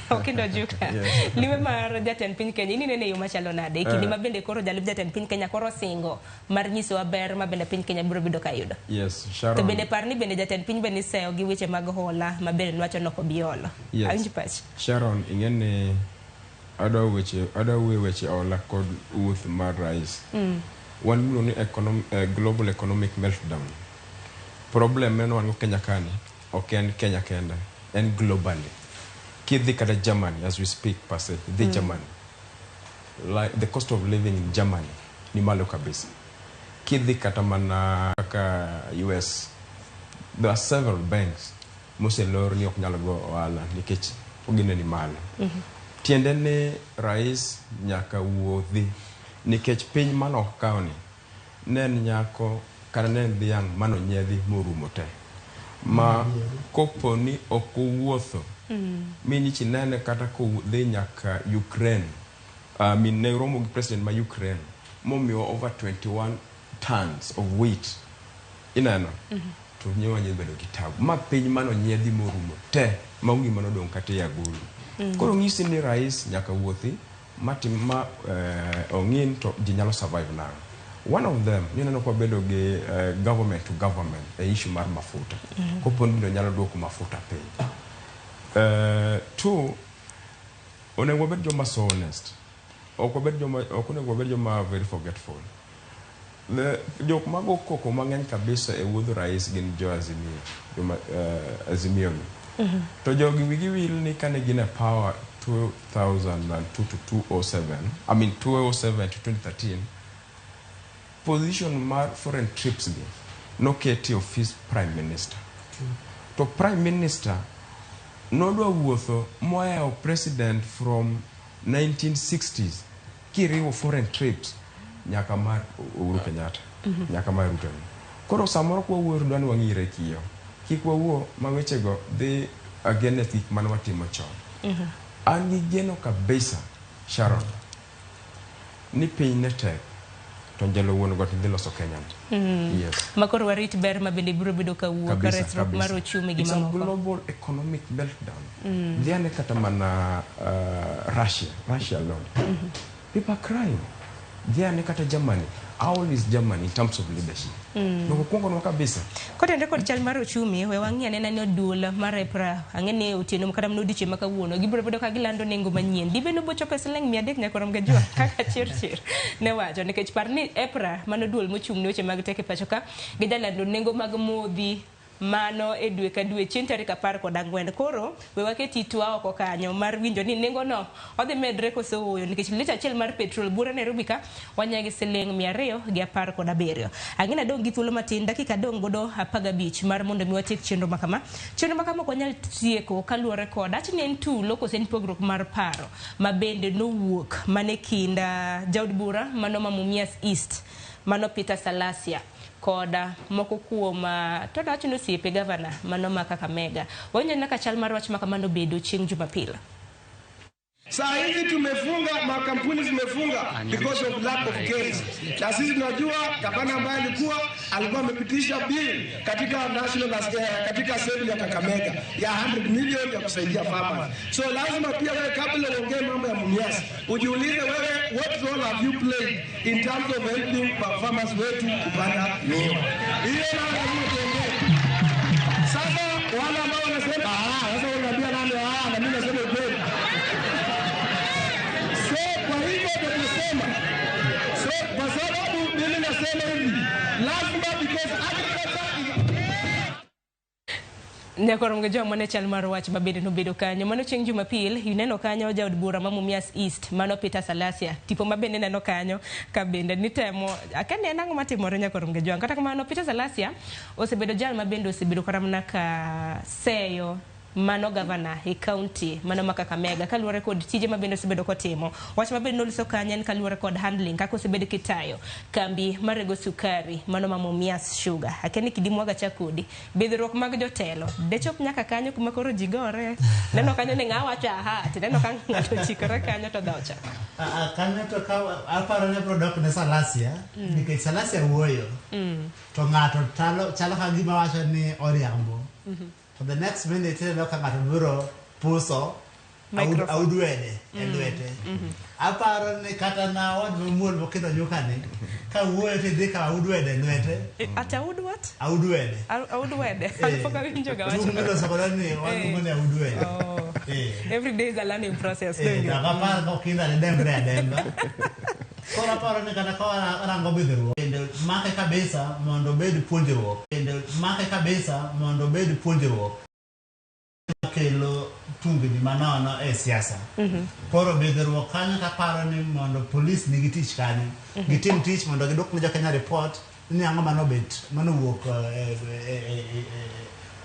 Okindo Juka. Limbe mar jatend piny Kenya inene e yo machalo nade? E kinde ma bende koro jalup jatend piny Kenya koro singo mar nyisowa ber ma bende piny Kenya biro bedo ka yudo. Yes, Sharon. To bende par ni bende jatend piny bende iseyo gi weche mag hola ma bende nwacho ni ok obi holo. Yes. Awinj pachi. Sharon, ing'e ni adwa wuoyo weche hola kod wuoth mar rais. Wan miluongo ni global economic meltdown. Problem mane wan go Kenya kani ok en Kenya kende, en globally. Kidhi kata Germany as we speak per se, idhi Germany. Like the cost of living in Germany ni malo kabisa. Kidhi kata mana kaka US, there are several banks moselor ni ok nyal go ohala nikech ogine ni malo. Tiende ni rais nyaka wuothi nikech piny mane okawo ni ne en nyako kata ne en dhiang' mane onyiedhi morumo te. Ma kopo ni ok owuotho minyichi nene kata kodhi nyaka Ukraine. Min ne romo gi president ma Ukraine momiyo over 21 tons of wheat. Ineno? To nyewa nyalo bedo gi tabu. Ma piny mane onyiedhi morumo te ma onge gima nodong' kata e agulu. Koro ng'isi ni rais nyaka wuothi matim ma ong'in to ji nyalo survive now. One of them, nineno kwa bedo gi government to government e issue mar mafuta. Kopo ni nyalo duoko mafuta piny. Two, onego wabed joma so honest. Ok onego wabed joma very forgetful. Jok mago koko mang'eny kabisa e wuodh rais gin jo Azimio, joma Azimio ni. To jogi wigi wil ni kane gin e power 2002 to 2007, I mean 2007 to 2013, position mar foreign trips gi noketi office prime minister. To prime minister nodwa wuotho mohewo president from 1960s kiriwo foreign trips nyaka mar Uhuru Kenyatta, nyaka mar Ruto. Koro samoro kwa wuoyo to dwa ni wang'ire kiyo. Kik wawuo ma wechego dhi against gik mane watimo chon. An gi geno kabisa, Sharon, ni piny ne tek to Njelo wuon got dhi loso Kenya. Yes. Makoro warit ber ma bende biro bedo ka wuok Kabisa, resruok kabisa. mar ochumi gi It's a mamoko. global economic meltdown. Dhi ane kata mana Russia alone. People are crying. Dhi ane kata Germany. How old is Germany in terms of leadership? Nokuongo kabisa. Kotenore kod chal mar ochumi, we wang'i anena ni duol mar EPRA, ang'e ni otieno kata mana odiochieng' ma kawuono, gibiro bedo ka gilando nengo manyien. Dibe nobochopo e siling 300 nyaka rom gajwa kaka Chirchir ne wacho, nikech par ni EPRA mano duol mochung' ne weche mag tek e pacho ka, gijalando nengo mag modhi mano e dwe ka dwe chieng' tarik 14. Koro we waket itwa oko kanyo mar winjo ni nengo no odhi medre koso ooyo, nikech lita achiel mar petrol buore Nairobi ka wanyagi siling 217. Ang'e nadong' gi thuolo matin, dakika adong' godo 15 mar mondo mi watiek chenro ma kama. Chenro ma kama ok wanyal tieko kaluwore kod ach ni en tulo koso en pogruok mar paro ma bende nowuok mane kind jaod bura mano ma Mumias East mano Peter Salasia koda moko kuom to dawacho ni osiepe gavana mano ma Kakamega. Wawinjo kaka chal mar wach ma kamano bedo chieng' Jumapil. Saa hizi tumefunga, makampuni zimefunga because of lack of gas. Na sisi tunajua gavana ambaye alikuwa amepitisha bill katika national katika assembly ya Kakamega ya 100 million ya kusaidia farmers. So lazima pia wewe kabla uongee mambo ya Mumias, ujiulize wewe what role have you played in terms of helping farmers wetu kupanda miwa. Hiyo lazima tuongee. Sasa wale ambao wanasema sasa unaambia nani na mimi nasema ukweli. So kwa hivyo tunasema, so kwa sababu mimi nasema hivi, lazima because agriculture is Nyakoro Mgejwa mane chal mar wach ma bende nobedo kanyo. Mano chieng' Jumapil, ineno kanyo jaod bura ma Mumias East, mano Peter Salasia. Tipo ma bende neno kanyo ka bende nitemo, akia ni en ang'o matimore Nyakoro Mgejwa. Kata kamano Peter Salasia osebedo jal ma bende osebedo kata mana ka seyo mano gavana e county mano ma Kakamega kaluwore kod tije ma bende osebedo kotimo. Wach ma bende noloso kanyo en kaluwore kod handling kaka osebedo kitayo kambi marego sukari mano ma Mumias Sugar. Akia ni kidimwaga chak kodi. Bidhruok mag jotelo dechop nyaka kanyo kuma koro ji gore. Neno kanyo ni ng'a wacho aha, tineno ka ng'ato ochikore kanyo to dhocha. Kanyo to ka aparo ni abiro dok ne Salasia nikech Salasia wuoyo to ng'ato chalo ka gima wacho ni oriambo. To the next minute ineno ka ng'ato biro puso Microphone. audwede e lwete. Aparo ni kata na wad mamuol mokidho nyuka ni ka wuoyo to idhi kawo audwede e lwete. Ata aud what? Audwede. Audwede. An pok awinjo ga Tung wachno. miloso godo ni waluongo ni audwede. Every day is a learning process. Eh, Donge? to aparo ka okinda ne dembre ademba. Koro aparo ni kata ka warango bidhruok kendo make kabisa mondo obed puonjruok kendo make kabisa mondo obed puonjruok kelo tungni manono e siasa. Koro bidhruok kanyo taparo ni mondo polis nigi tich kanyo. Gitim tich mondo gidwok ne jo-Kenya report ni ang'o manobet manowuok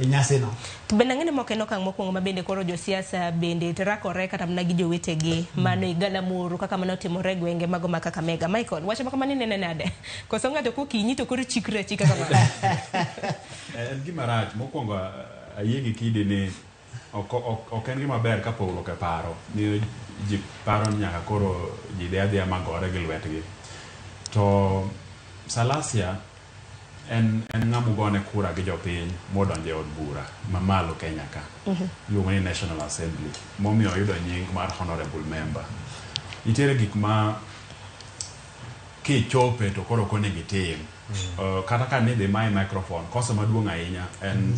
e nyasino. To bende ang'e ni mok en okang' mokwongo ma bende koro josiasa bende rakore kata mana gi jowetegi mano e galamoro kaka mano timore e gwenge mago ma Kakamega. Michael, wach ma kamano inene nade? Koso ng'ato kokinyi to koro chikre achika kamano? En gima rach. Mokwongo ayie gi Kidi ni ok en gima ber ka pogruok e paro miyo ji paro ni nyaka koro ji dhi adhiya magore gi lwetgi. To Salasia en ng'ama ugone kura gi jopiny modonjo e od bura mamalo Kenya ka. Iluongo ni National Assembly momiyo oyudo nying mar honorable member. Nitiere gik ma kichope to koro ok onego itim. Kata ka nidhi mayi microphone, kosa maduong' ahinya en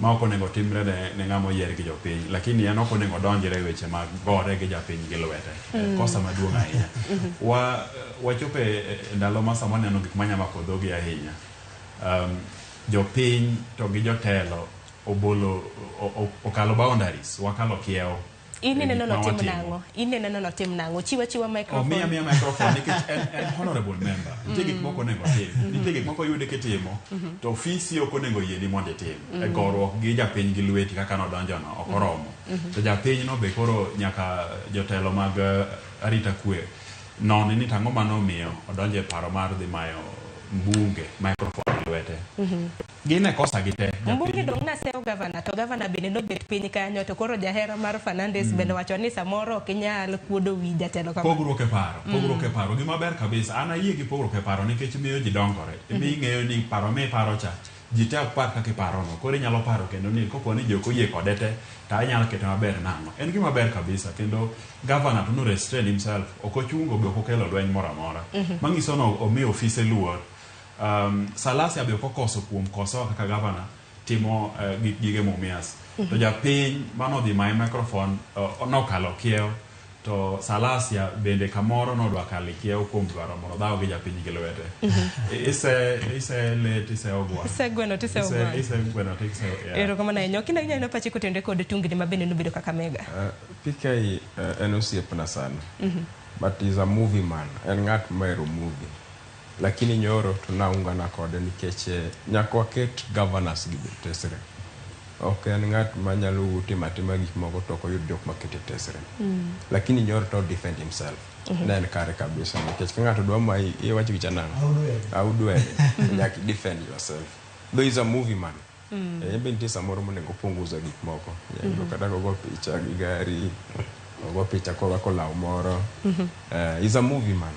ma ok onego timre ne ng'ama oyier gi jopiny, lakini en ok onego odonjre e weche mag gore gi japiny gi lwete. Kosa maduong' ahinya. Wachopo e ndalo ma sama waneno gik manya mako dhogi ahinya. Jopiny to gi jotelo obolo okalo boundaries, wakalo kiewo. In ineno Gik ma notim watimo. nang'o? In ineno notim nang'o? Chiwa chiwa microphone. Omiya miya microphone nikech en honorable member. Nitie gik moko onego tim. Nitie gik moko yude kitimo to ofisi ok onego yieni mondo itim. E goruok gi japiny gi lweti kaka nodonjono ok oromo. To japiny no be koro nyaka jotelo mag arita kwe non ni tang'o manomiyo odonjo e paro mar dhi mayo mbunge microphone e lwete. Gin e kosa gi te. Mbunge dong' nasewo gavana to gavana bende nobet piny kanyo to koro jahera mar Fernandes bende wacho ni samoro ok inyal kuodo wi jatelo kamano. Pogruok e paro, pogruok e paro. Gima ber kabisa, an ayie gi pogruok e paro nikech miyo ji dongore. Miyo ing'eyo ni paro miparo cha, ji te ok par kaka iparono. Koro inyalo paro kendo ni kopo ni ji ok oyie kode te, to anyalo kete maber nang'o. En gima ber kabisa kendo governor to no restrain himself. Ok ochungo be ok okelo lweny moro amora. Manyiso ni omiyo ofise luor. Salasia be ok okoso kuom kosowa kaka governor timo gige Mumias. To japiny manodhi maye microphone nokalo kiewo to Salasia bende kamoro nodwa kalo kiewo kuom dwaro mondo odhaw gi japiny gi lwete. Ise let ise ogwa. Ise gweno to ise ogwa. Ise gweno to ise yeah. Erokamano ahinya. Okinda inyalo pachi kotenore kod tungni ma bende nobedo Kakamega. PK en osiepna sana. But he's a movie man. En ng'at mohero movie. Lakini nyoro to naungana kode nikech nyaka waket governors gi be tesre. Ok en ng'at manyalo timo atima gik moko to ok oyud jok makete tesre. Lakini nyoro to defend himself. Ne en kare kabisa nikech ka ng'ato dwa mayi iwacho gicha nang'o? Audwede. Nyaka i defend yourself. Though he's a movie man. En be nitie samoro monego opunguza gik moko. Nyalo kata kogo picha gi gari, ogo picha korwako law moro. He's a movie man.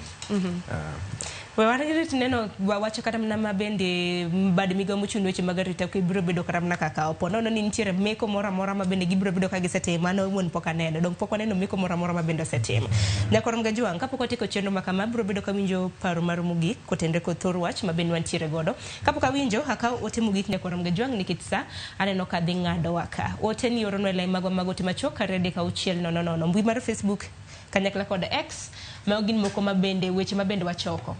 We warit neno wawacho kata mana ma bende bad migawo mochung' ne weche mag arita kwe biro bedo kata mana kaka opo. Nono ni nitiere meko moro amora ma bende gibiro bedo ka gisetimo. An owuon pok aneno. Dong' pok waneno meko moro amora ma bende osetimo. Nyakoro Mgajwang', kapok watieko chenro ma kama, biro bedo kawinjo paro maru mogik kotenore kod thor wach ma bende wantiere godo. Kapok awinjo, akaw ote mogik Nyakoro Mgajwang' nikech sa aneno ka dhi ng'adowa ka. Ote ni oronwa e lai magwa mag ote machuok 2 3 6 0 0. Mbui mar Facebook kanyakla kod X, mago gin moko ma bende weche ma bende wachoko.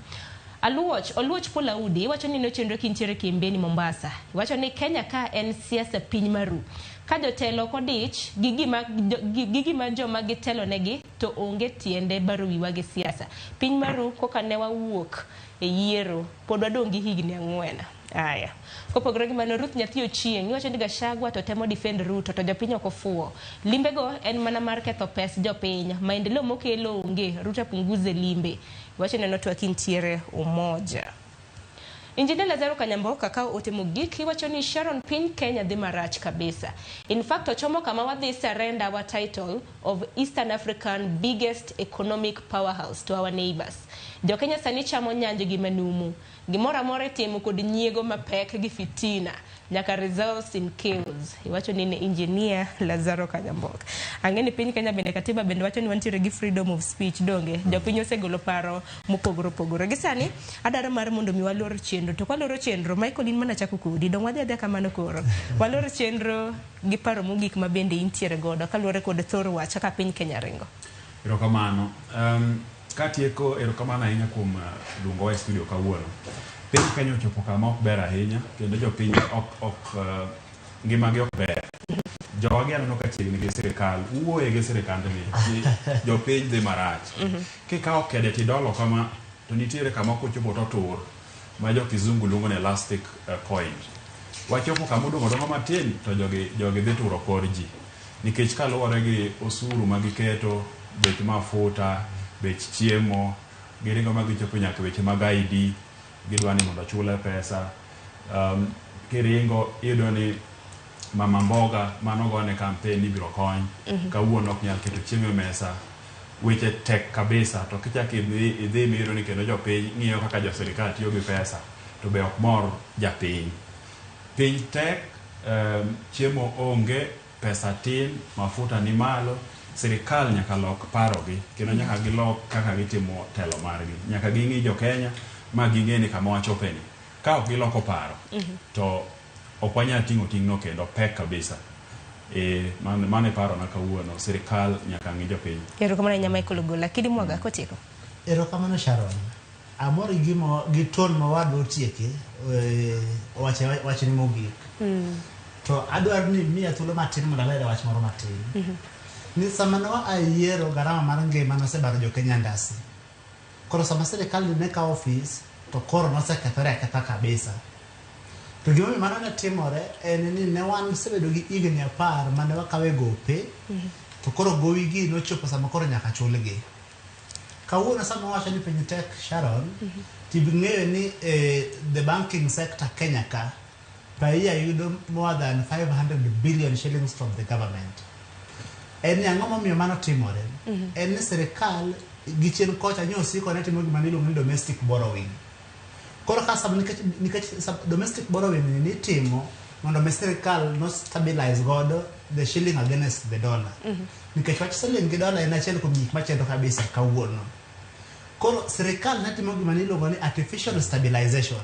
Aluoch, Oluoch Paul Audi, iwacho ni nochenro kintiere Kiembeni Mombasa. Iwacho ni Kenya ka en siasa piny maru. Ka jotelo ok odich gi gima, gi gima joma gitelonegi to onge tiende baro wiwa gi siasa. Piny maru koka ne wawuok e yiero pod wadong' gi higni ang'wen. Aya. Kopogore gi mano, Ruth Nyathi Ochieng' iwacho ni Gachagua to temo defend Ruto to jopiny ok ofuwo. Limbego en mana mar ketho pes jopiny. Maendeleo mokelo onge. Ruto apunguze limbe. Iwacho ni notwak intiere Umoja. Injinia Lazaro Kanyamboka ka ote mogik iwacho ni Sharon piny Kenya dhi marach kabisa. In fact ochomo kama wadhi surrender our title of Eastern African biggest economic powerhouse to our neighbors. Jo Kenya sani chamo nyanj gi manumu. Gimoro amora itimo kod nyiego mapek gi fitina nyaka results in chaos. Iwacho ni ne Engineer Lazaro Kanyamboka. Ang'e ni piny Kenya bende katiba bende wacho ni wantiere gi freedom of speech donge? Jopiny osegolo paro mopogore opogore. Gi sani adwaro mar mondo mi walor chenro. To kwaloro chenro, Michael in mana chako kodi. Dong wadhi adhiya kamano koro. Walor chenro gi paro mogik ma bende intiere godo kaluwore kod thor wach kaka piny Kenya ringo. Erokamano. Katieko, erokamano ahinya kuom luongowa e studio kawuono. Piny Kenya ochopo kama ok ber ahinya kendo jopiny ok ok ngimagi ok ber. Jowagi aneno ka chiegni gi sirikal, wuoye gi sirikandni ni jopiny dhi marach. Kikawo kede tidolo kama to nitiere kama kochopo totur ma jo kizungu luongo ni elastic point. Wachopo kama odong' odong'a matin to jogi jogi dhi turo kor ji. Nikech kaluwore gi osuru ma giketo, bech mafuta, bech chiemo, giringo ma gichopo nyaka weche mag ID, gidwa ni mondo ochule pesa. Kiringo iyudo ni mama mboga manogone campaign ni ibiro kony, kawuono ok nyal keto chiemo e mesa. Weche tek kabisa to kichak idhi idhi miyudo ni kendo jopiny ng'iyo kaka jo sirikal tiyo gi pesa to be ok mor japiny. Piny tek, chiemo onge, pesa tin, mafuta ni malo, sirikal nyaka lok parogi kendo nyaka gilok kaka gitimo telo margi. Nyaka ging'i jo Kenya ma ging'e ni kama wachope ni. Ka ok giloko paro to ok wanyal ting'o ting'no kendo pek kabisa. E, mano e parona kawuono, sirikal nyaka ng'i jopiny. Erokamano ahinya Michael Ogola. Kidi Mwaga kotieko. Erokamano Sharon. Amor gi gima gi tone ma wadwa otieke owache wachne mogik. To adwaro ni miya thuolo matin mondo aler wach moro matin. Ni sama ne waa e yiero garama mar ngima nosebaro jo Kenya ndasi. Koro sama sirikal ne kawo ofis to koro nosekethore aketha kabisa. To gimomiyo mano ne timore en ni ne wan sebedo gi higni 10 mane wakawe gope to koro gowi gi nochopo sama koro nyaka chulgi. Kawuono sama wawacho ni piny tek Sharon, tibng'eyo ni the banking sector Kenya ka per year yudo more than 500 billion shillings from the government. En ni ang'o momiyo mano timore? En ni sirikal gi chien kocha nyo osiko ne timo gima niluongo ni domestic borrowing. Koro ka sama nikech domestic borrowing ni nitimo mondo mi sirikal no stabilize godo the shilling against the dollar. Nikech wach siling gi dollar en achiel kuom gik machendo kabisa kawuono. Koro sirikal ne timo gima niluongo ni artificial stabilization.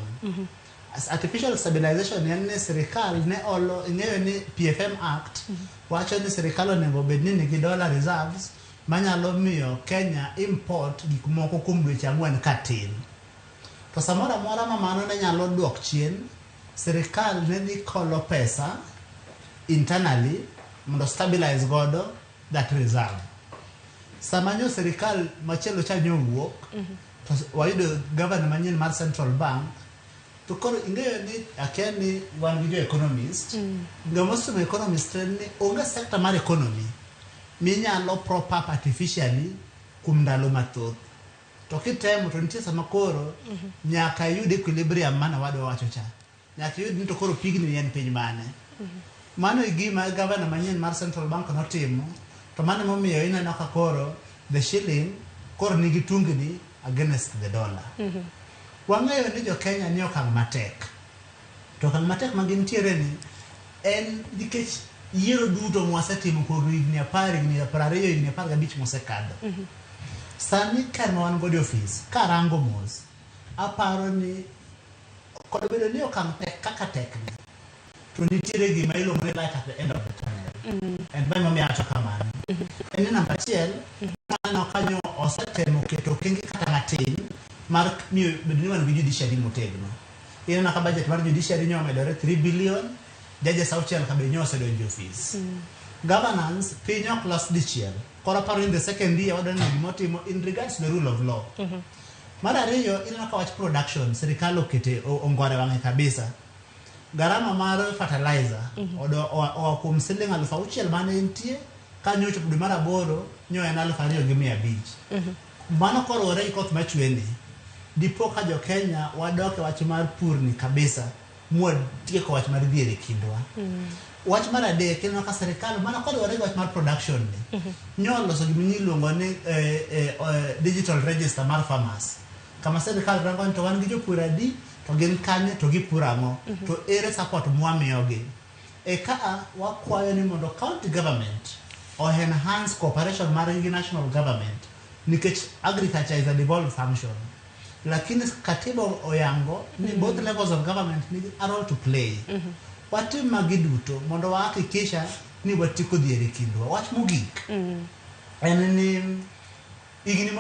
Artificial stabilization en ni sirikal ne olo ing'eyo ni PFM Act wacho ni sirikal onego obed ni nigi dollar reserves manyalo miyo Kenya import gik moko kuom dweche 4 katin. To samoro amora ma mano ne nyalo duok chien, sirikal ne dhi kolo pesa internally mondo stabilize godo that reserve. Sama nyo sirikal machielo cha nyo owuok, to wayudo governor manyien mar Central Bank, to koro ing'eyo ni akia ni wan gi jo economist, ng'ama osomo economist en ni onge sector mar economy minyalo prop up artificially kuom ndalo mathoth. To kitemo to nitie sama koro nyaka iyud equilibrium mane wadwa wacho cha. Nyaka iyud ni to koro pigni en piny mane. Mano e gima governor manyien mar Central Bank notimo, to mano emomiyo ineno ka koro the shilling koro nigi tungni against the dollar. Wang'eyo ni jo Kenya ni okang' matek. To okang' matek ma gintiere ni en nikech yiero duto mwasetimo kuom higni 10, higni 20, higni 15 mosekadho. Sani kar ma wan godo e ofis, karango mos, aparo ni kod bedo ni okang' tek kaka tek ni, to nitiere gima iluongo ni light at the end of the tunnel. And ma emomiyo awacho kamano. En ni namba achiel, aneno ka nyo osetemo keto okenge kata matin mar miyo bedo ni wan gi judiciary motegno. Ineno ka budget mar judiciary nyo omedore 3 billion, judges 6 ka be nyo osedonjo e ofis. Governance piny ok los dichiel. Koro aparo in the second year wadwa neno gimotimo in regards to the rule of law. Mar ariyo, ineno ka wach production sirikal okete ongore wang'e kabisa. Garama mar fertilizer oa kuom siling 6,000 mane entie kanyo ochopo dwe mar aboro nyo en 2,500. Mano koriwore gi koth machwe ni, dipo ka jo Kenya wadok e wach mar purni kabisa mwatieko wach mar dhier e kindwa. Wach mar adek, ineno ka sirikal mana koriwore gi wach mar production ni, nyo oloso gima iluongo ni digital register mar farmers. Kama sirikal rango ni to wan gi jopur adi, to gin kanye, to gipuro ang'o, to ere support mwamiyogi. E kaa wakwayo ni mondo county government o enhance cooperation margi gi national government nikech agriculture is a devolved function. Lakini katiba oyango ni both levels of government nigi a role to play. Watim magi duto mondo wahakikisha ni watieko dhier e kindwa. Wach mogik en ni higni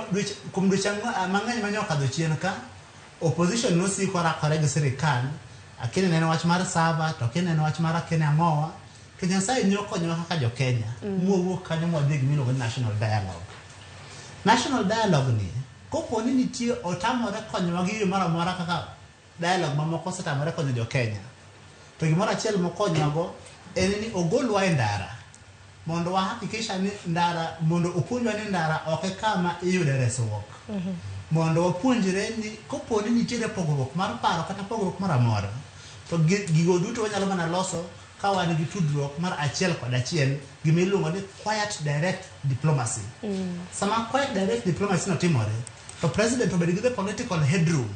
kuom dweche mang'eny mane okadho chien ka, opposition nosiko rakore gi sirikal, akini ne en wach mar sava, to akini ne en wach mar akini ang'owa, to Nyasaye ne okonyowa kaka jo Kenya, mwawuok kanyo mwadhi e gima iluongo ni national dialogue. National dialogue ni, kopo ni nitie otamore konyowa gi yo moro amora kaka dialogue mamoko osetamore konyo jo Kenya, to gimoro achiel mokonyowago en ni ogolwa e ndara mondo wahakikisha ni ndara, mondo opuonjwa ni ndara ok e kama iyude resruok. Mondo wapuonjre ni kopo ni nitiere pogruok mar paro kata pogruok moro amora, to gigo duto wanyalo mana loso ka wan gi tudruok mar achiel kod achiel, gima iluongo ni quiet direct diplomacy. Sama quiet direct diplomacy no timore, to president obedo gi the political headroom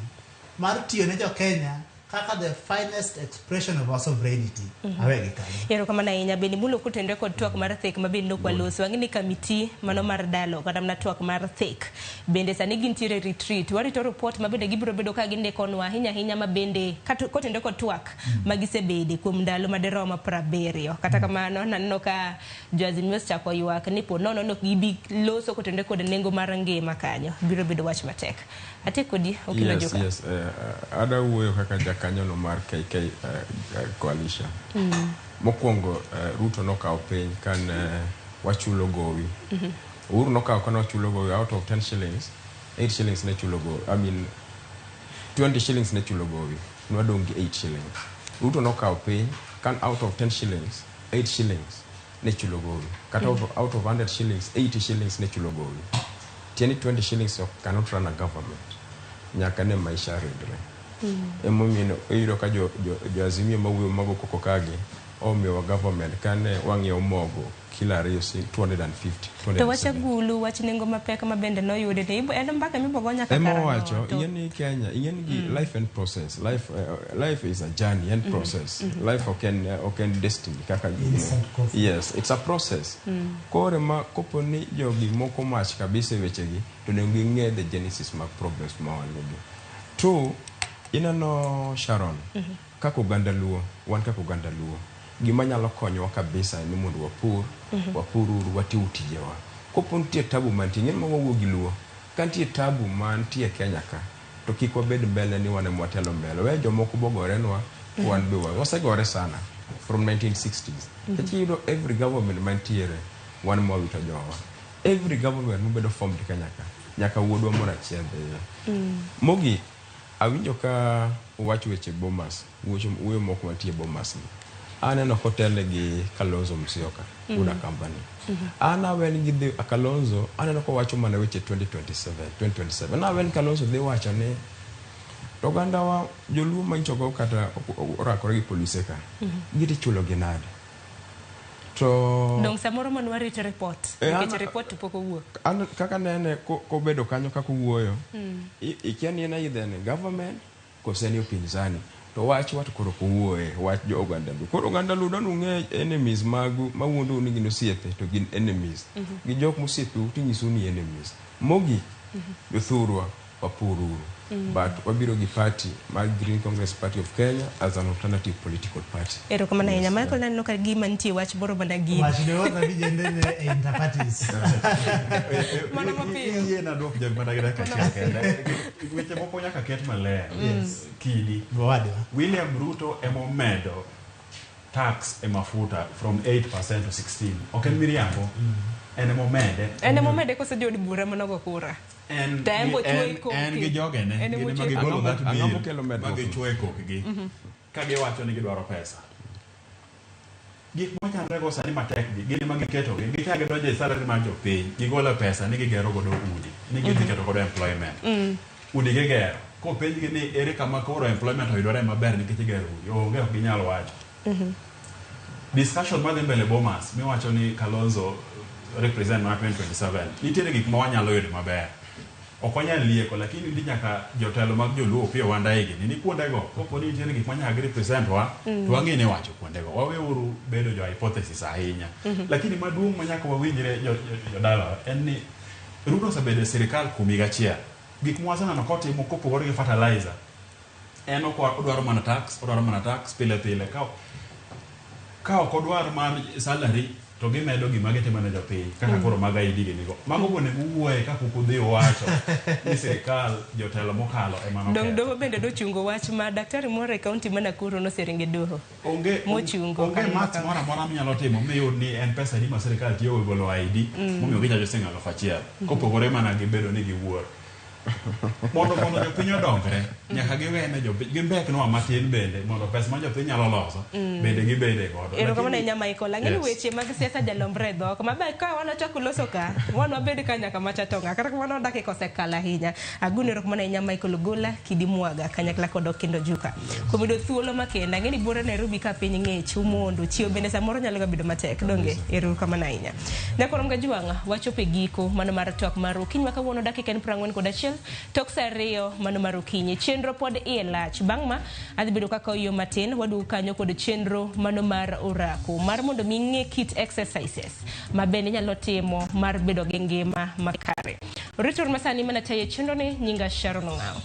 mar tiyo ne jo Kenya kaka the finest expression of our sovereignty. Awe gi kanyo. Erokamano ahinya. Bende mulo kotenore kod twak mar thek ma bende nok waloso. Wang'e ni committee mano mar dialogue kata mana twak mar thek bende sani gintiere retreat. Warito report ma bende gibiro bedo ka gindikonwa ahinya ahinya ma bende kotenore kod twak ma gisebede kuom ndalo madirom 70. Kata kamano naneno ka jo Azimio osechako ywak ni po nono ok gibi loso kotenore kod nengo mar ngima kanyo. Biro bedo wach matek. Atiek kodi Okelo Joka. Yes, ada wuoyo kaka jakanyono mar KK coalition. Mokwongo Ruto nokawo piny kane wachulo gowi. Uhuru nokawo kane wachulo gowi out of 10 shillings, 8 shillings ne chulo gowi. I mean 20 shillings ne chulo gowi. Nwadong' gi 8 shillings. Ruto nokawo piny kan out of 10 shillings, 8 shillings ne chulo gowi. Kata out of 100 shillings, 80 shillings ne chulo gowi. Tieni 20 shillings ok cannot run a government. Nyaka ne maisha ridre. Emomiyo iyudo ka jo Azimio mawuoyo mago koko kagi omiyowa government kane wang'iewo mogo kilo 2 si 250, To wach 270. agulu, wach nengo mapek ma bende noyudi ni en mbaka mibogo nyaka Ema karang'o owacho, ing'e ni Kenya, ing'e ni life and process. Life is a journey and process. Life ok en destiny kaka gino. Instant coffee. Yes, it's a process. Koro ma kopo ni jogi moko mach kabisa e wechegi, to onego ging'e the genesis mag problems ma wan go. Two, ineno Sharon, kaka oganda Luo, wan kaka oganda Luo, gima nyalo konyowa kabisa en ni mondo wapur, wapur uru, watiu tijewa. Kopo nitie tabu mantie, ing'e ni ma wawuo gi Luo, ka nitie tabu mantie Kenya ka, to kik wabed mbele ni wan ema watelo mbele. We jomoko bogorenwa, wan be wasegore sana from 1960s. Nikech iyudo every government mantiere, wan ema wawito jowa. Every government mobedo formed Kenya ka, nyaka wuodwa moro achiel dhiye. Mogik, awinjo ka uwacho weche Bomas, wuoyo moko mantie Bomas ni. Aneno kotelne gi Kalonzo Musyoka, Una Company. An awen gi dhi Kalonzo, aneno kowacho mana weche 2027, 2027. Nawen Kalonzo dhi wacho ni to ogandawa joluo manyichogo kata orakore gi polise ka, gidhi chulo gi nade? To Dong' samoro man warito report nikech report to pok owuok. An kaka nene kobedo kanyo kaka owuoyo, ikia ni en either en government kose en upinzani. To wach wat koro ok owuoye, wach jo oganda Luo. Koro oganda Luo dwani ung'e enemies magu mawuondou ni gin osiepe to gin enemies. Gi jok mosiepeu tinyisou ni enemies. Mogik, jothurwa, wapururu. But wabiro gi party mar Green Congress Party of Kenya as an alternative political party. Erokamano ahinya. Michael, naneno ka gima nitie wach moro mana gini. Wach ne wadhi vijende e interparties. Mana mapiyo. Yie na duok jog mana gi dakika achiel kende. Weche moko nyaka ket maler. Yes. Kidi. Owadwa. William Ruto emomedo tax e mafuta from 8% to 16. Ok en miriambo. En emomede. En emomede koso jood bura manogo kura. En To en bo chwe en- kokgi. en gi jogene En gin emo ema chwe gigolo kokgi. that Ang'o bill mokelo ma medruok no? gichwe kokgi ka giwacho ni gidwaro pesa. Gik mwachandre go sani matek gi gin ema giketogi gichak gidonjo e salary mar jopiny gigolo pesa ni gigero godo udi ni gidhi keto godo employment. Udi gigero kopenjgi ni ere kama koro employment oyudore maber nikech igero udi onge ok ginyal wacho. Discussion madhi mbele Bomas miwacho ni Kalonzo represent mana 2027 nitiere gik ma wanyalo yudo maber ok wanyal lieko lakini nitie nyaka jotelo mag joluo Opiyo Wandayi gini ni kuondego kopo ni nitiere gik ma nyaka gi represent wa to wang'e ni wacho kuondego waweuru bedo jo hypothesis ahinya. Lakini maduong' ma nyaka wawinjre jodalawa en ni Ruto osebedo e sirikal kuom higa achiel gik mwaseneno kotimo kopogore gi fertilizer en ok odwaro mana tax odwaro mana tax pile pile ka ok odwar mar salary to gimedo gima gitimo ne jopiny kaka koro mag ID ginigo mago go onego uwuoye kapok udhi uwacho ni sirikal jotelo mokalo ema Dong' noketho. doho bende dochungo wach ma daktari moro e kaunti ma Nakuru noseringo e doho. Onge Mochungo onge kanyo maths kama. moro amora minyalo timo miyud ni en pesa adi ma sirikal tiyogo e golo ID momiyo gichajo siling 1000 kopogore mana gi bedo ni giwuor. Mondo jopiny odongre nyaka giwene jopiny gimbeknwa matin bende mondo pesa ma jopiny nyalo loso bende gibede godo. Erokamano Lakini- ahinya Michael. Ang'e ni Yes. weche mag siasa jalombre e dhok. Maber ka wan wachako loso ka, wan wabed ka nyaka macha tonga. Kata kamano dakika osekalo ahinya. Aguno erokamano ahinya Michael Ogola, Kidi Mwaga, kanyakla kod Okindo Juka. Kuom yudo thuolo makende, ang'e ni buore Nairobi ka piny ng'ich, umondo, chiew bende samoro nyalo ga bedo matek. Donge? Erokamano ahinya. Nyakorom Gajwang', wachopo e giko mano mar twak mar okinyi ma kawuono dakika en 41 tok sa 2 mano mar okinyi. Chenro pod iye lach. Bang' ma, adhi bedo kaka oyo matin, waduogo kanyo kod chenro mano mar orako mar mondo mi ing'e kit exercises ma bende inyalo timo mar bedo gi ngima makare. Ritor masani mana tayo chenro ni nyinga Sharon Ong'awo.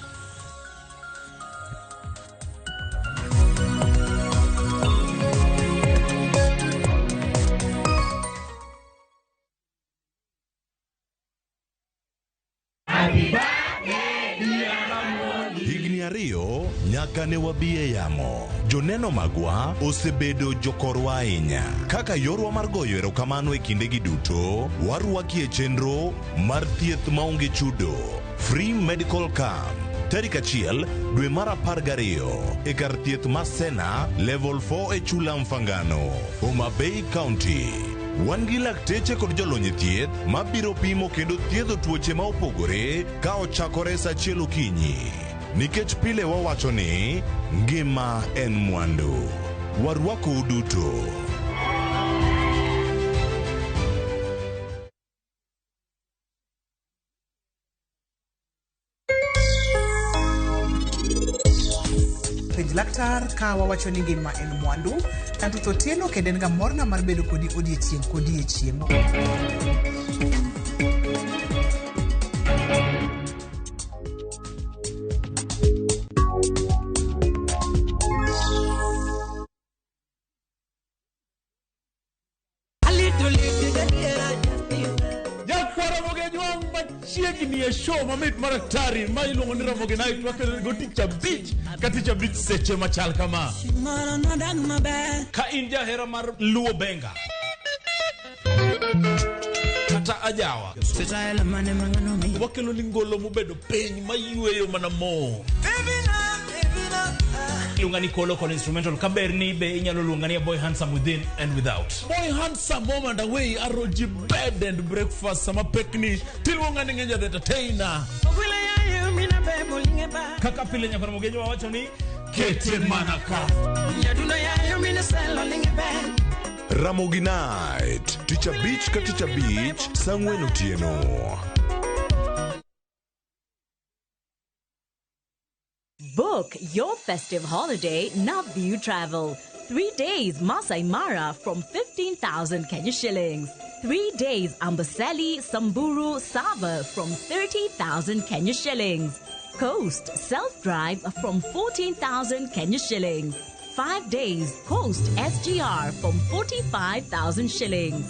Higni 2 nyaka ne wabi e yamo. Joneno magwa osebedo jokorwa ahinya. Kaka yorwa mar goyo erokamano e kindegi duto, warwaki e chenro mar thieth maonge chudo. Free Medical Camp. Tarik 1 dwe mar 12 e kar thieth ma Sena Level 4 e Chula Mfangano, Homa Bay County. Wan gi lakteche kod jolony e thieth mabiro pimo kendo thiedho tuoche ma opogore ka ochakore sa 1 okinyi. Nikech pile wawacho ni ngima en mwandu. Warwakou duto. Penj laktar ka wawacho ni ngima en mwandu. An Ruth Otieno kendo en ga morna mar bedo kodi odiechieng' kodiechieng'. Nyakwara Mogejwang' machiegni e show mamit mar atari ma iluongo ni Ramogi Night wakelo go tich abich ka tich abich seche machal kama. Ka in jahera mar Luo Benga kata ajawa wakelo ni ngolo mobedo piny mayweyo mana mo Iluonga ni Kolo kod instrumental kaber ni be inyalo luonga ni a boy handsome within and without. Boy handsome home and away aroji bed and breakfast sama pekni tiluonga ni Ng'enja the entertainer. Kaka pile nyakwar Mogejo wawacho ni kete mana ka. Ramogi Night, tich abich ka tich abich, sa 4 otieno. Book your festive holiday Navview Travel. 3 days Masai Mara from 15,000 Kenya shillings. 3 days Amboseli, Samburu, Sava from 30,000 Kenya shillings. Coast self-drive from 14,000 Kenya shillings. 5 days Coast SGR from 45,000 shillings.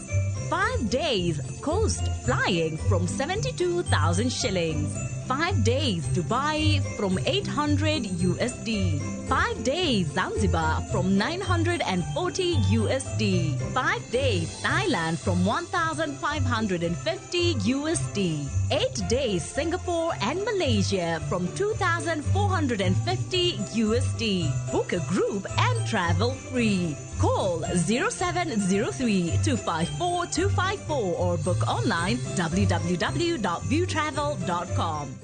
5 days Coast flying from 72,000 shillings. 5 days Dubai from 800 USD. 5 days Zanzibar from 940 USD. 5 days Thailand from 1,550 USD. 8 days Singapore and Malaysia from 2,450 USD. Book a group and travel free. Call 0703 254 254 or book online www.viewtravel.com.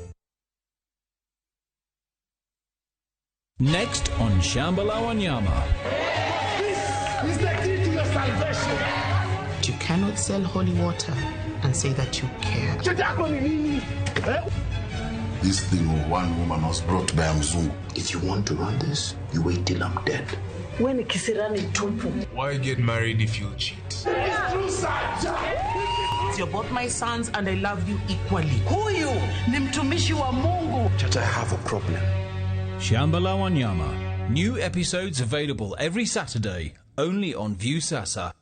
Next on Shamba La Wanyama. This is the key to your salvation. You cannot sell holy water and say that you care. This thing of one woman was brought by a Mzungu. If you want to run this, you wait till I'm dead. When kisirani tupu. Why get married if you cheat? It's true, sir. You're both my sons and I love you equally. Huyu ni mtumishi wa Mungu. Chacha, I have a problem. Shamba La Wanyama. New episodes available every Saturday, only on Viusasa.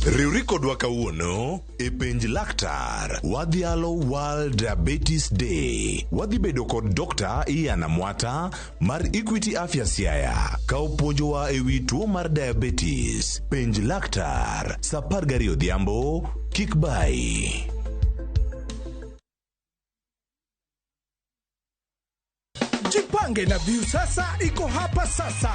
Riwri kodwa kawuono e penj laktar wadhialo World Diabetes Day. Wadhi bedo kod Dr. Ian Amwata mar Equity Afya Siaya ka opuonjowa e wi tuo mar diabetes. Penj laktar sa 12 odhiambo, kik bayi. Jipange na Viusasa iko hapa sasa.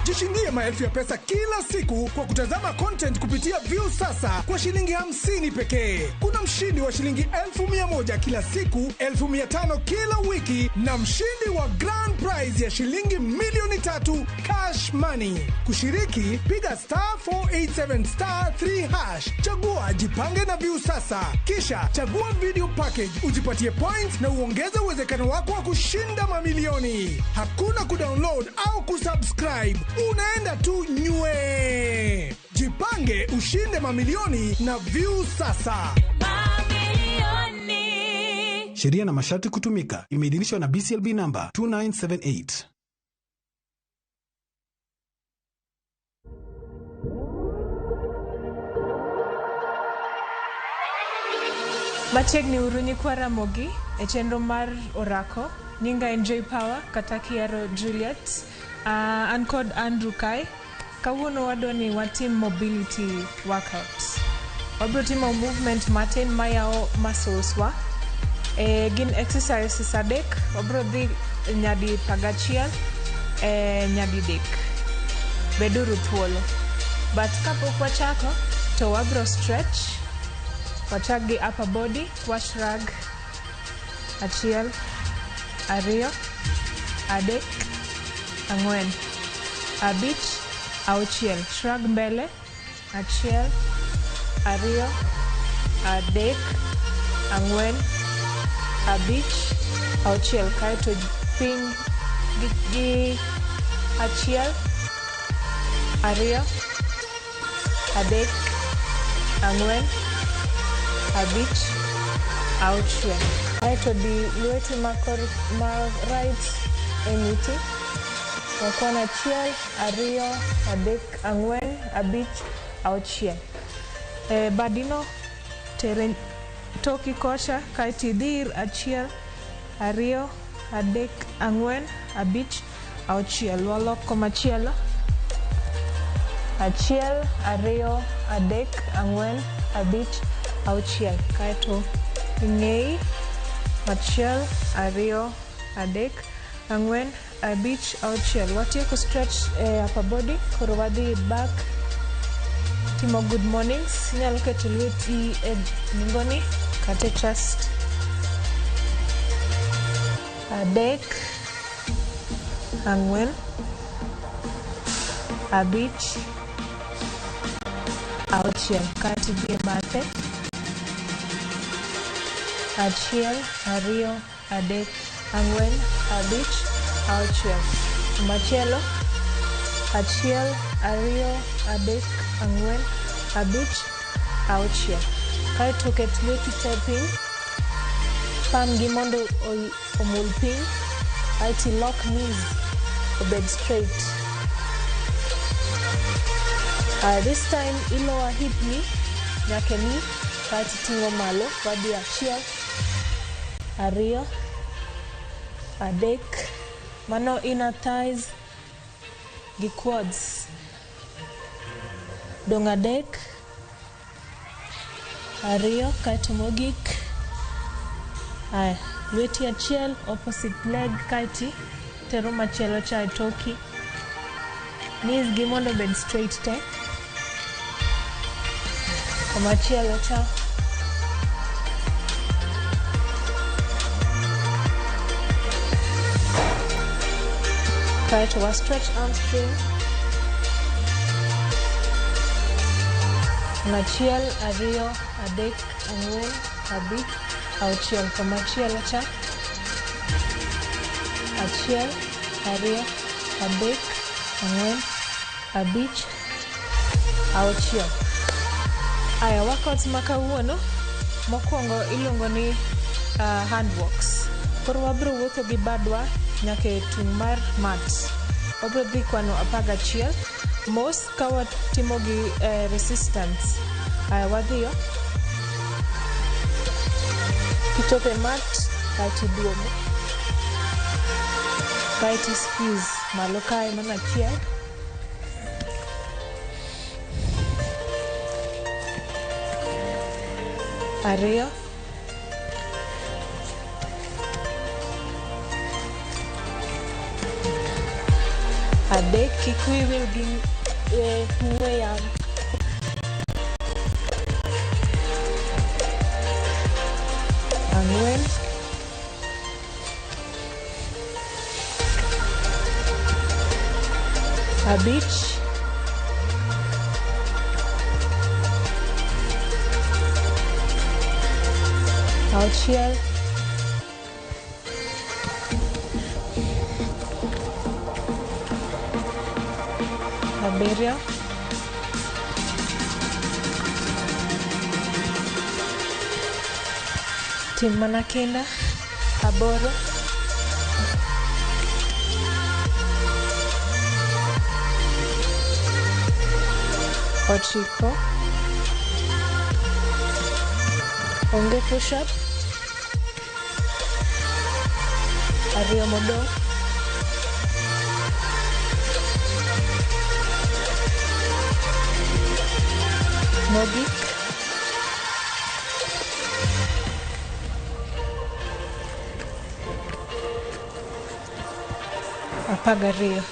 Jishindie maelfu ya pesa kila siku kwa kutazama content kupitia Viusasa kwa shilingi 50 pekee. Kuna mshindi wa shilingi 1,100 kila siku, 1,500 kila wiki na mshindi wa grand prize ya shilingi 3,000,000 cash money. Kushiriki, piga star 487 star 3 hash. Chagua Jipange na Viusasa. Kisha chagua video package, ujipatie points na uongeze uwezekano wako wa kushinda mamilioni. Hakuna kudownload au kusubscribe. Unaenda tu nywe. Jipange ushinde mamilioni na Viusasa. Mamilioni. Sheria na masharti kutumika. Imeidhinishwa na BCLB number 2978. Machiegni uru nyikwa Ramogi e chenro mar orako. Nyinga en Joy Power kata kiero Juliet. An kod Andrew Kai. Kawuono wadwa ni watim mobility workout. Wabiro timo movement matin mayawo muscles wa. Gin exercises adek. Wabiro dhi nyadi 11, nyadi 3. Beduru thuolo. But kapok wachako to wabiro stretch. Wachak gi upper body, wash rag. 1, 2, 3, 4, 5, 6. Shrug mbele. 1, 2, 3, 4, 5, 6. Kaeto piny gi 1, 2, 3, 4, 5, 6. Kaeto di lweti ma right e ng'uti. Wakwan 1, 2, 3, 4, 5, 6. Badino tere toki kocha kaeto idhir 1, 2, 3, 4, 5, 6. Walok komachielo. 1, 2, 3, 4, 5, 6. Kaeto ing'eyi 1, 2, 3, 4, 5, 6. Watieko stretch upper body. Koro wadhi back timo good mornings. Inyalo keto lweti e ningoni kata e chest. 3, 4, 5, 6. Kaeto idhi e bathe. 1, 2, 3, ang'wen, abich, auchiel. Machielo, achiel, ariyo, adek, ang'wen, abich, auchiel. Kaeto ket lweti te piny, pam gi mondo omul piny, aeto ilok knees obed straight. This time ilower hip ni nyaka knee, kaeto iting'o malo, wadhi achiel, ariyo, adek, mano inner thighs gi quads. Dong' adek, ariyo, kaeto mogik. Aya, lweti achiel, opposite leg, kaeto tero machielo cha e toki. Knees gi mondo obed straight te. Komachielo cha. Kaeto wa stretch hamstring. Achiel, ariyo, adek, ang'wen, abich, auchiel. Komachielo cha. Achiel, ariyo, adek, ang'wen, abich, auchiel. Aya, workouts ma kawuono mokwongo iluongo ni hand walks. Koro wabiro wuotho gi badwa nyaka e tung' mar mat. Wabiro dhi kwano 11 mos ka watimo gi resistance. Aya, wadhiyo. Kichopo e mat, kaeto iduogo. Kaeto i squeeze malo kae mano achiel. Ariyo. Adek, kik wiyi wil gi ng'we yamo. Ang'wen. Abich. Auchiel. Abiriyo. Tim mana kinda. Aboro. Ochiko. Onge push up. Ariyo modong'. Mogik. 12.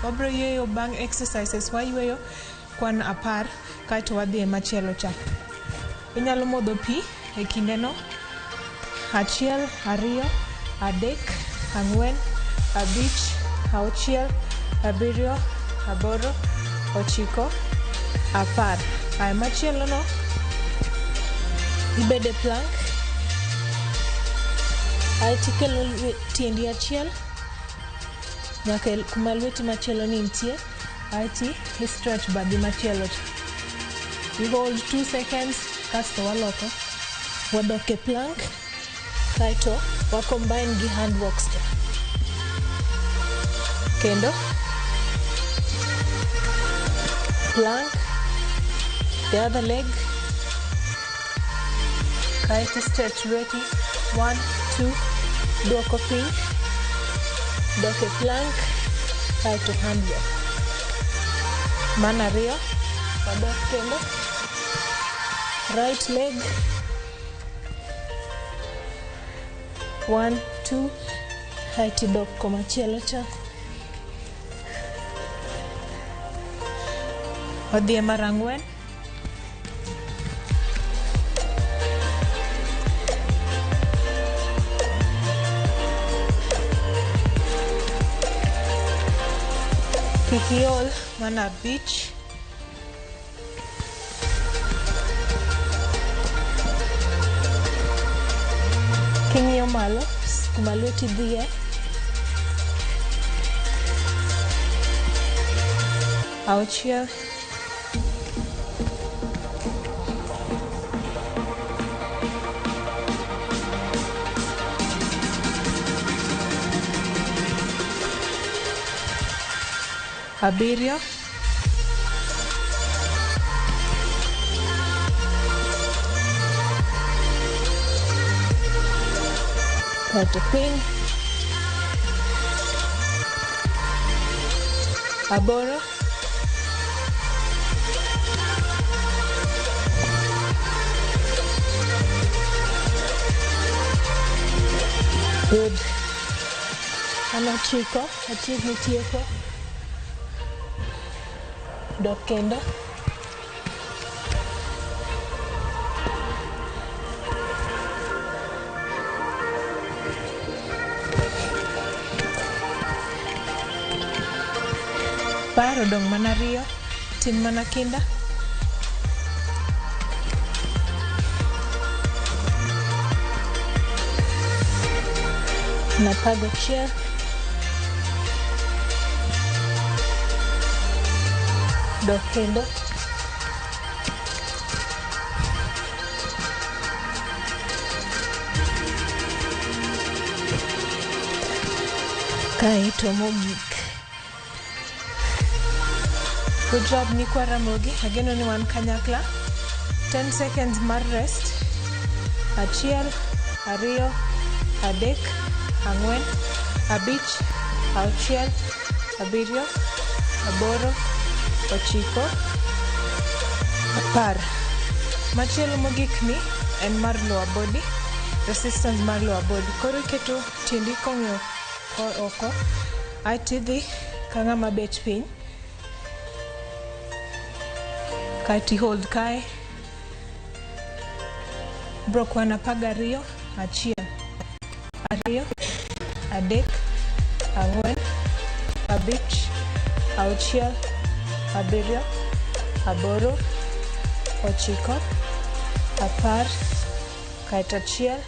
Wabro yueyo bang' exercises, wayueyo kwan 10 kaeto wadhi e machielo cha. Inyalo modho pi e kindeno. 1, 2, 3, 4, 5, 6, 7, 8, 9, 10. Aya, machielo no ibede plank. Aeto ikelo tiendi achiel nyaka kuma lweti machielo ni nitie. Aeto i stretch badi machielo cha. You hold 2 seconds kasto waloko. Wadok e plank kaeto wa combine gi hand walks cha. Kendo plank, the other leg, kaeto stretch lweti 1, 2, duoko piny, dok e plank, kaeto hand walk. Mano ariyo, wadok kendo, right leg, 1, 2, kaeto idok komachielo cha. Wadhi e mar 4. Kik iol, mano 5. King'iyo malo kuma lweti dhiye. Auchiel. Abiriyo. Kaeto piny. Aboro. Good. An ochiko, achiegni tieko. Dok kendo. Par odong' mana ariyo, tim mana kinda. Apar gachiel. Dok kendo. Kaeto mogik. Good job nyikwa Ramogi, ageno ni wan kanyakla. 10 seconds mar rest. Achiel, ariyo, adek, ang'wen, abich, auchiel, abiriyo, aboro, ochiko, apar. Machielo mogik ni en mar lower body, resistance mar lower body. Koro iketo tiendi kong'iyo oko, aeto idhi ka ng'ama bet piny. Kaeto i hold kae. Bro kwan 12, achiel, ariyo, adek, ang'wen, abich, auchiel, abiriyo, aboro, ochiko, apar, kaeto achiel,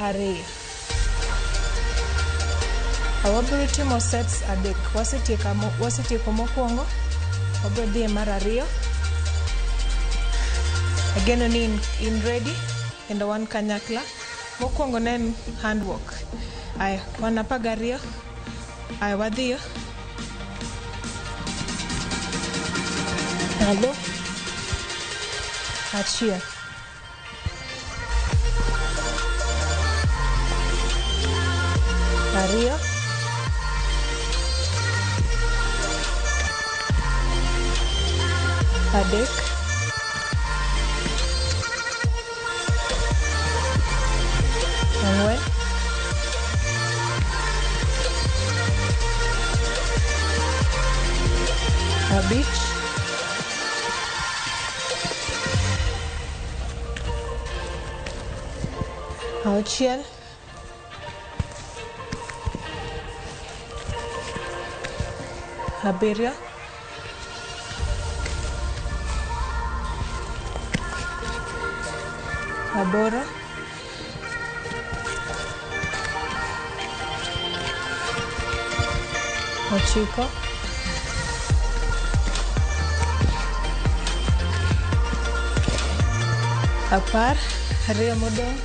ariyo. Wabiro timo sets adek. Wasetieko mokwongo, wabiro dhi e mar ariyo. Ageno ni in ready kendo wan kanyakla. Mokwongo ne en handwork. Aya, wan 12. Aya, wadhiyo. Malo. Achiel. Ariyo. Adek. Ang'wen. Abich. Auchiel. Abiriyo. Aboro. Ochiko. Apar. Ariyo modong'.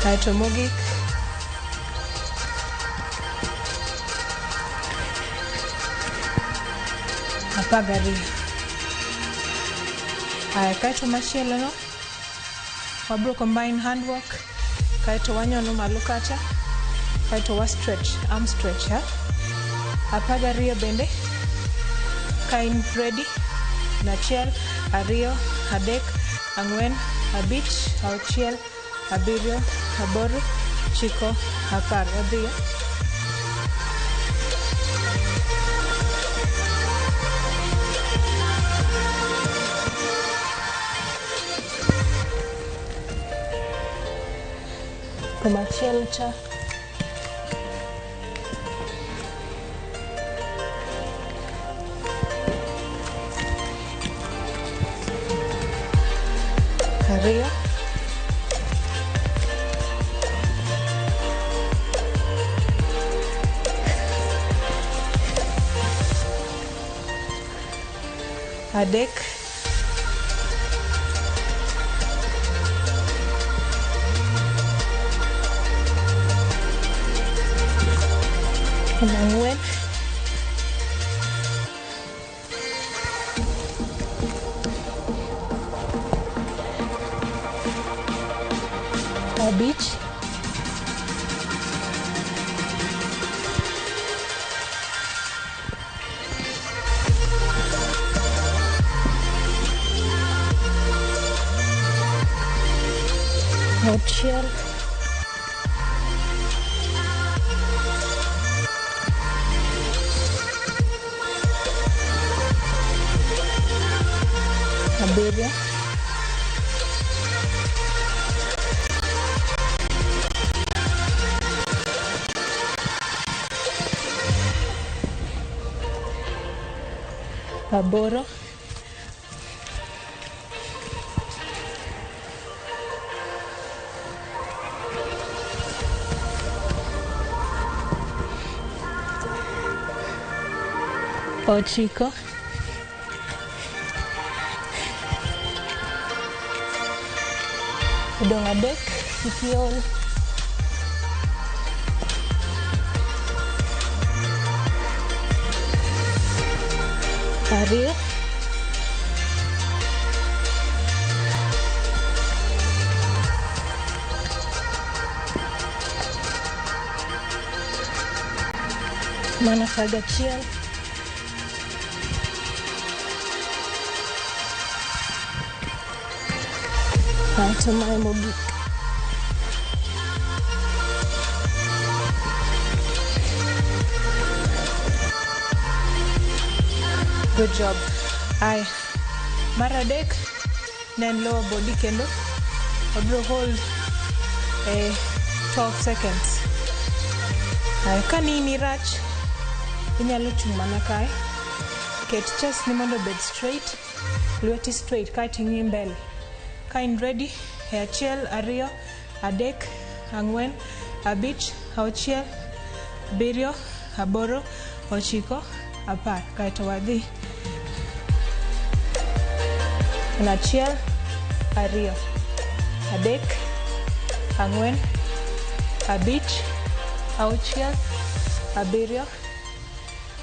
Kaeto mogik. 12. Aya, kaeto machielo no, wabro combine handwork, kaeto wanyono malo kacha, kaeto wa stretch, arm stretch, ha? 12 bende, ka in ready, achiel, ariyo, adek, ang'wen, abich, auchiel, abiriyo, aboro, ochiko, apar. Wadhiyo. Kumachielo cha. Ariyo. Adek. Ang'wen. Abich. Auchiel. Abiriyo. Aboro. Ochiko. Odong' adek, kik iol. Ariyo. Mana 11. Aeto mae mogik. Good job. Aya. Mar adek ne en lower body kendo wabiro hold 12 seconds. Aya, ka nini rach inyalo chung' mana kae. Ket chest ni mondo obed straight, lweti straight kaeto ing'i mbele. Ka in ready, e 1, 2, 3, 4, 5, 6, 7, 8, 9, 10. Kaeto wadhi. 1, 2, 3, 4, 5, 6, 7,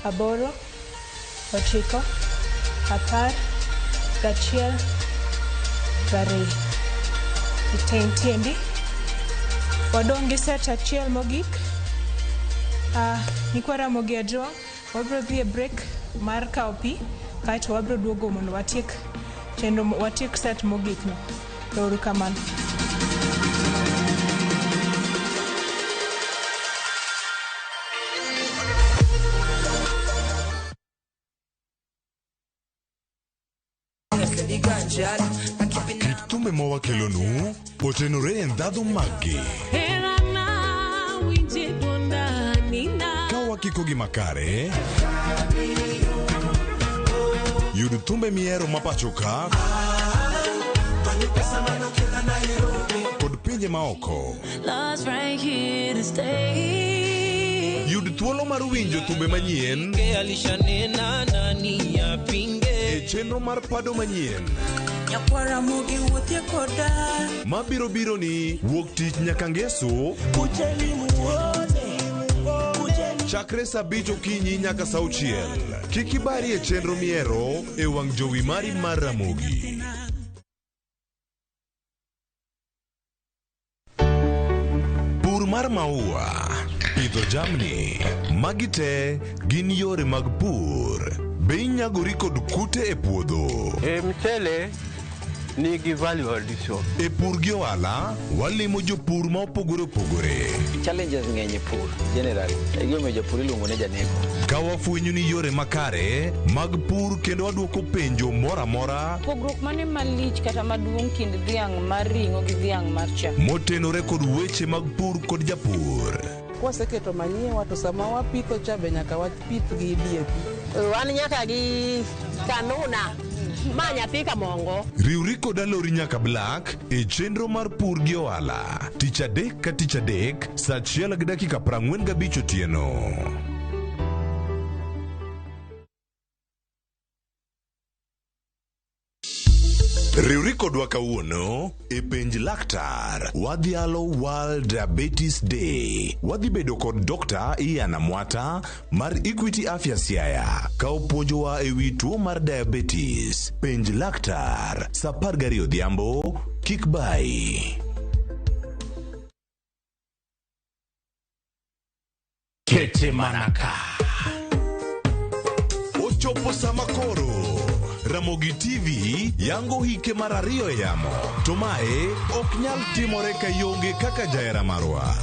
8, 9, 10, 11, 12. Iting' tiendi. Wadong' gi set achiel mogik. Nyikwa Ramogi Ajwang', wabiro dhi e break mar kawo pi, kaeto wabiro duogo mondo watiek chenro, watiek set mogik no. Ero kamano. Kit thumbe mawakelonu otenore e ndhadhu maggi. Ka wakikogi makare, yud thumbe mihero mapacho ka kod pinje maoko. Yud thuolo mar winjo thumbe manyien e chenro mar pado manyien mabiro biro ni wuok tich nyaka ngeso chakre saa 5 okinyi nyaka saa 6. Kik ibari e chenro mihero e wang' jowi mari mar Ramogi. Pur mar maua, pidho jamni, magi te gin yore mag pur. Be inyagori kod kute e puodho? E mchele nigi value addition. E pur gi ohala, walimo jopur ma opogore opogore. Challenges ng'eny e pur generally. E gimomiyo japur iluongo ni janeko. Ka wafwenyo ni yore makare mag pur kendo waduoko penjo moro amora Pogruok mane malich kata maduong' kind dhiang' mar ring'o gi dhiang' mar chak? motenore kod weche mag pur kod japur. Kwaseketo manyiwa to sama wapitho cha be nyaka wapith gi DAP. Wan nyaka gi kanuna. Ma nyathi kamongo. Riwri kod Alori nyaka Black e chenro mar pur gi ohala. Tich adek ka tich adek saa achiel gi dakika 45 otieno. Riwri kodwa kawuono e penj laktar. Wadhialo World Diabetes Day. Wadhi bedo kod Dr. Ian Amwata mar Equity Afya Siaya ka opuonjowa e wi tuo mar diabetes. Penj laktar saa 12 odhiambo. Kik bayi. Kete manaka. Ochopo sama koro Ramogi TV yango hike mar ariyo e yamo. To mae ok nyal timore ka ionge kaka jahera marwa.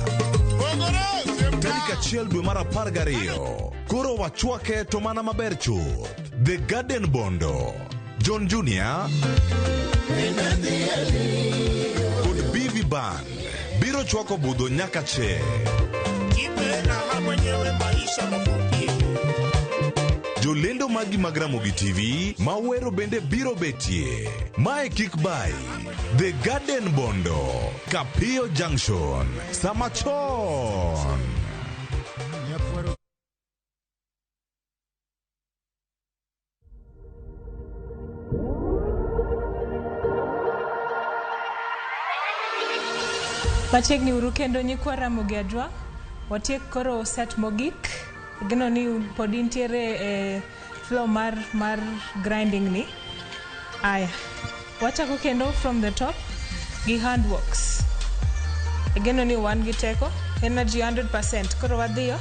Tarik 1 dwe mar 12. Koro wachwake to mana maber chuth. The Garden Bondo, John Junior kod BV Band biro chwako budho nyaka che. Jolendo magi mag Ramogi TV mawero bende biro betie. Mae kik bai. The Garden Bondo, Kapio Junction, sama chon. Machiegni uru kendo nyikwa Ramogi Ajwang', watiek koro set mogik. Ageno ni pod intiere e flow mar grinding ni. Aya, wachako kendo from the top gi handworks. Ageno ni wan gi teko, energy 100%. Koro wadhiyo.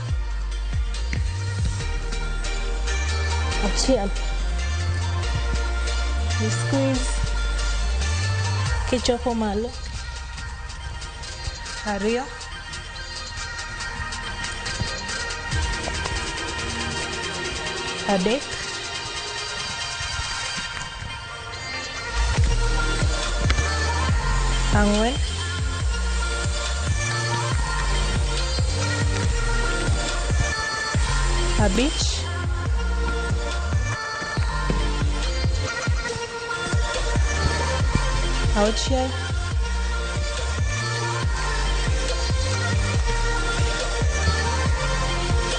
Achiel. You squeeze. Kichopo malo. Ariyo. Adek. Ang'wen. Abich. Auchiel.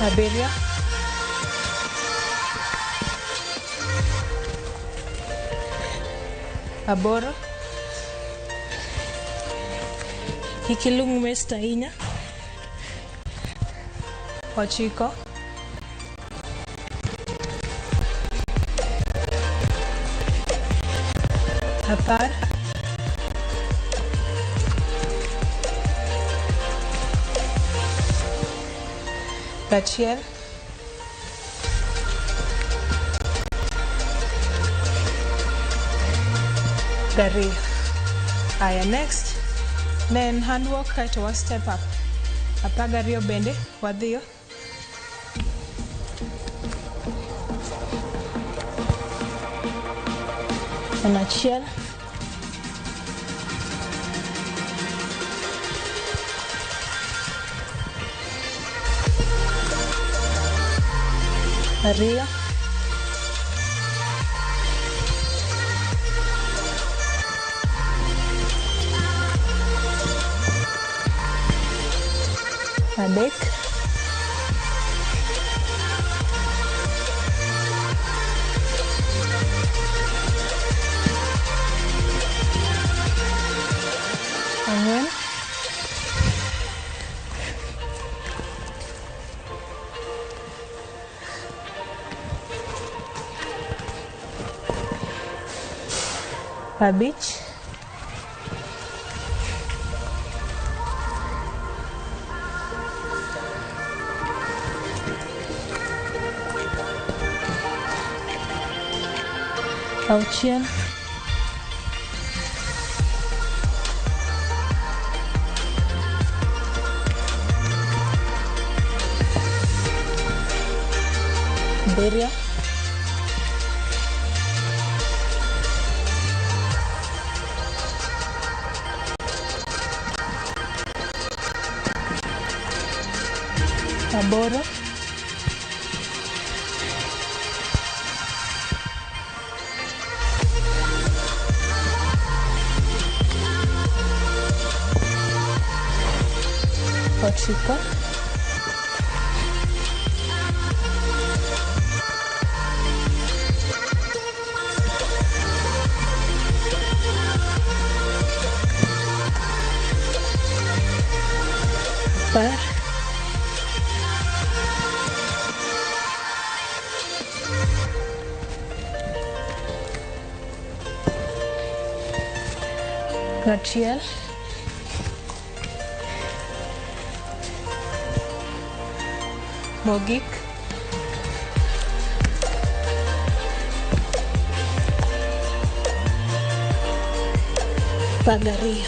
Abiriyo. Aboro. Kik ilung waist ahinya. 9. 10. 1. 2. Aya, next ne en handwork kaeto wa step up. 12 bende wadhiyo. En achiel. 2. 3. 4. 5. 6. 7. 8. Ochiko. 10. 1. Mogik. 12.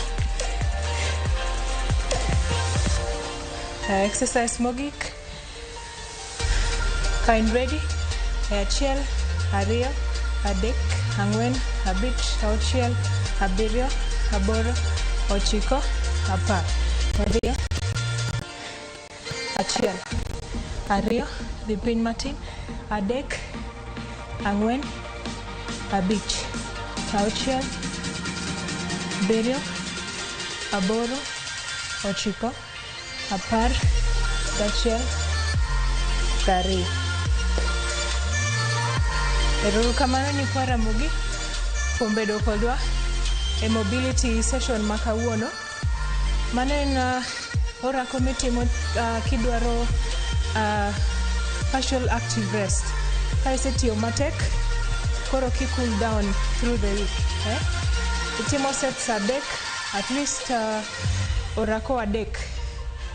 Exercise mogik. Kind ready. 1, 2, 3, 4, 5, 6, 7, 8, 9, 10. 2, 1, 2, dhi piny matin, 3, 4, 5, 6, 7, 8, 9, 10, 11, 12. Erokamano nyikwa Ramogi kuom bedo kodwa e mobility session ma kawuono. Mano en orako mitimo kidwaro partial active rest. Ka isetiyo matek, koro ki cool down through the week. Itimo sets 3, at least orako 3.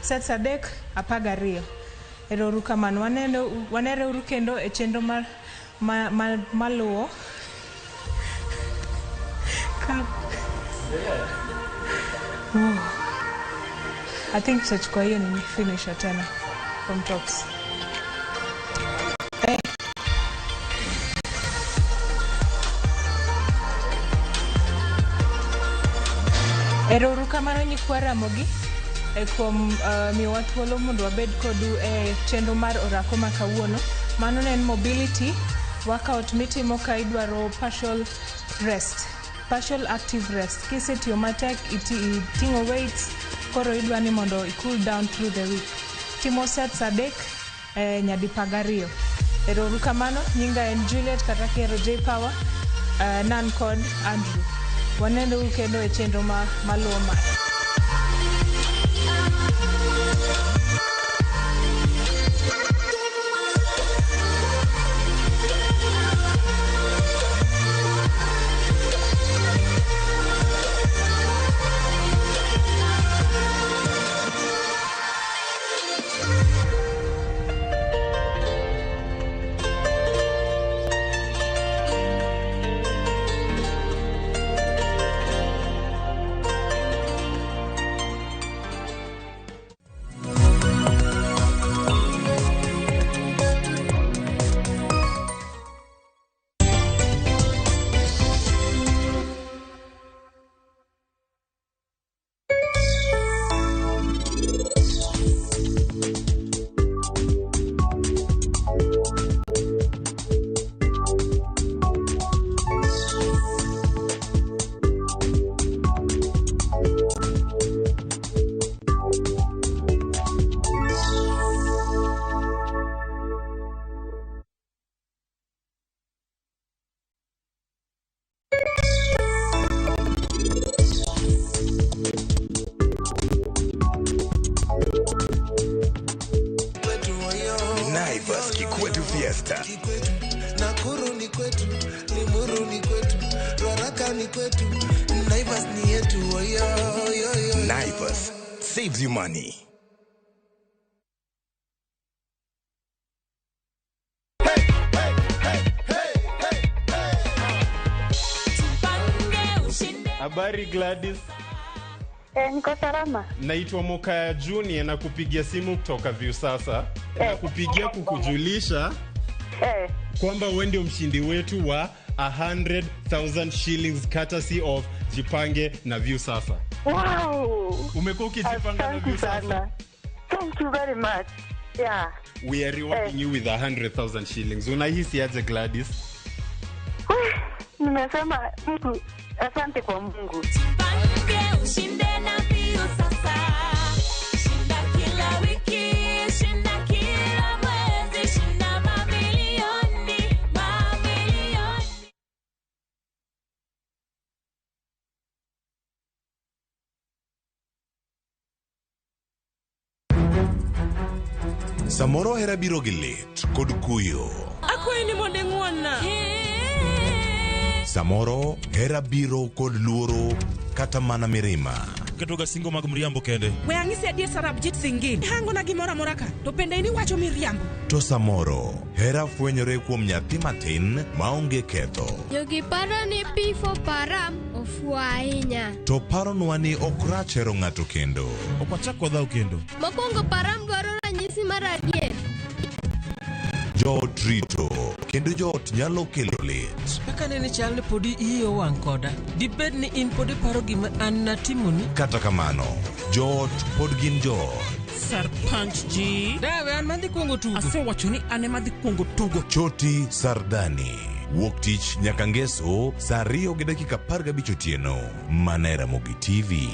Sets 3, 12. Erokamano. Wanere uru kendo e chenro mar maluwo. Oh. I think tutachukua hiyo ni finisher tena from tops. Hey. Erokamano nyikwa Ramogi e kuom miyowa thuolo mondo wabed kodu e chenro mar orako ma kawuono. Mano ne en mobility workout mitimo ka idwaro partial rest, partial active rest. Kisetiyo matek, iting'o weights, koro idwa ni mondo i cool down through the week. Timo sets 3 nyadi 12. Erokamano. Nyinga en Juliet kata Kero J Power, nan kod Andrew. Waneno kendo e chenro maluwo mae. Naivas Kikwetu Fiesta. Nakuru ni kwetu, Limuru ni kwetu, Ruaraka ni kwetu, Naivas ni yetu. Naivas saves you money. Habari Gladys. Niko salama. Naitwa Mokaya Junior na kupigia simu kutoka Viusasa. Na kupigia kukujulisha kwamba wewe ndio mshindi wetu wa 100,000 shillings courtesy of Jipange na Viusasa. Wow. Umekuwa ukijipanga na Viusasa? Thank you very much. Yeah. We are rewarding you with 100,000 shillings. Unahisi aje Gladys? Nimesema Mungu, asante kwa Mungu. Jipange ushinde na Viusasa. Shinda kila Samoro hera biro gi lit kod kuyo. Akwayi ni mondo ing'won-na. Samoro hera biro kod luoro kata mana mirima. Ketoga singo mag mriambo kende. We ang'isi adier Sarabjit Singh. Hangona gimoro amora ka, to bende in iwacho miriambo. To samoro hera fwenyore kuom nyathi matin maonge ketho. Jogi paro ni P for Param ofuwo ahinya. To paronwa ni ok rach hero ng'ato kendo. Ok wachak wadhaw kendo. Mokwongo Param dwaro ranyisi mar adier. Joot rito kendo joot nyalo kelo lit. Kaka nene chal ni podi iyi owang' koda. Dibed ni in pod iparo gima an natimoni? Kata kamano, joot pod gin joot. Sarpanch ji. Dawe an madhi kuongo tugo. Asewacho ni an ema dhi kuongo tugo. Choti Sardani. Wuok tich nyaka ngeso saa 2:15 otieno. Mana e Ramogi TV.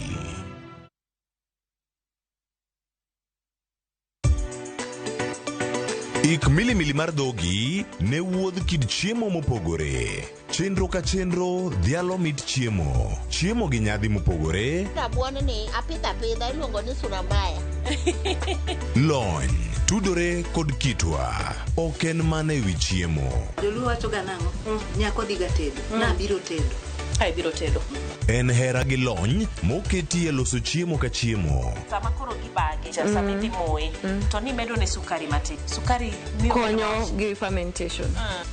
Ik milimili mar dhogi ne wuodh kit chiemo mopogore. Chenro ka chenro dhialo mit chiemo. Chiemo gi nyadhi mopogore. Rabuon ni apidho apidha iluongo ni surambaya. Lony tudore kod kitwa. Ok en mana ewi chiemo. Joluo wacho ga nang'o? Nyako dhi ga tedo. Nabiro tedo. Ai biro tedo. En hera gi lony moketi e loso chiemo ka chiemo. Sama koro gibage, sama idhi moye, to nimedo ne sukari matin. Sukari miyo konyo gi fermentation.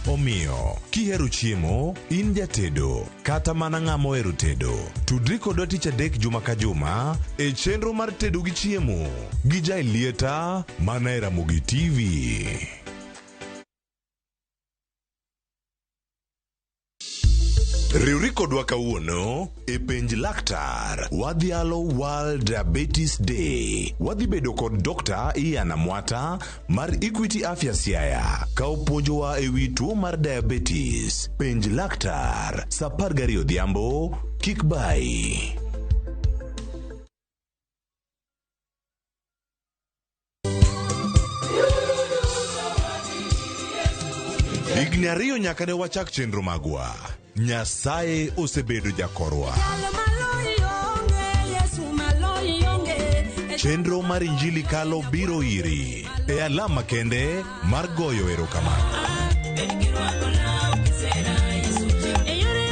Omiyo, kihero chiemo, in jatedo, kata mana ng'ama ohero tedo, tudri kodwa tich adek juma ka juma e chenro mar tedo gi chiemo gi Jaelieta mana e Ramogi TV. Riwri kodwa kawuono e penj laktar wadhialo World Diabetes Day. Wadhi bedo kod Dr. Ian Amwata mar Equity Afya Siaya ka opuonjowa e wi tuo mar diabetes. Penj laktar saa 12 odhiambo, kik bayi. Higni 2 nyaka ne wachak chenro magwa. Nyasaye osebedo jakorwa. Chenro mar Injili Kalo biro iri e alama kende mar goyo erokamano.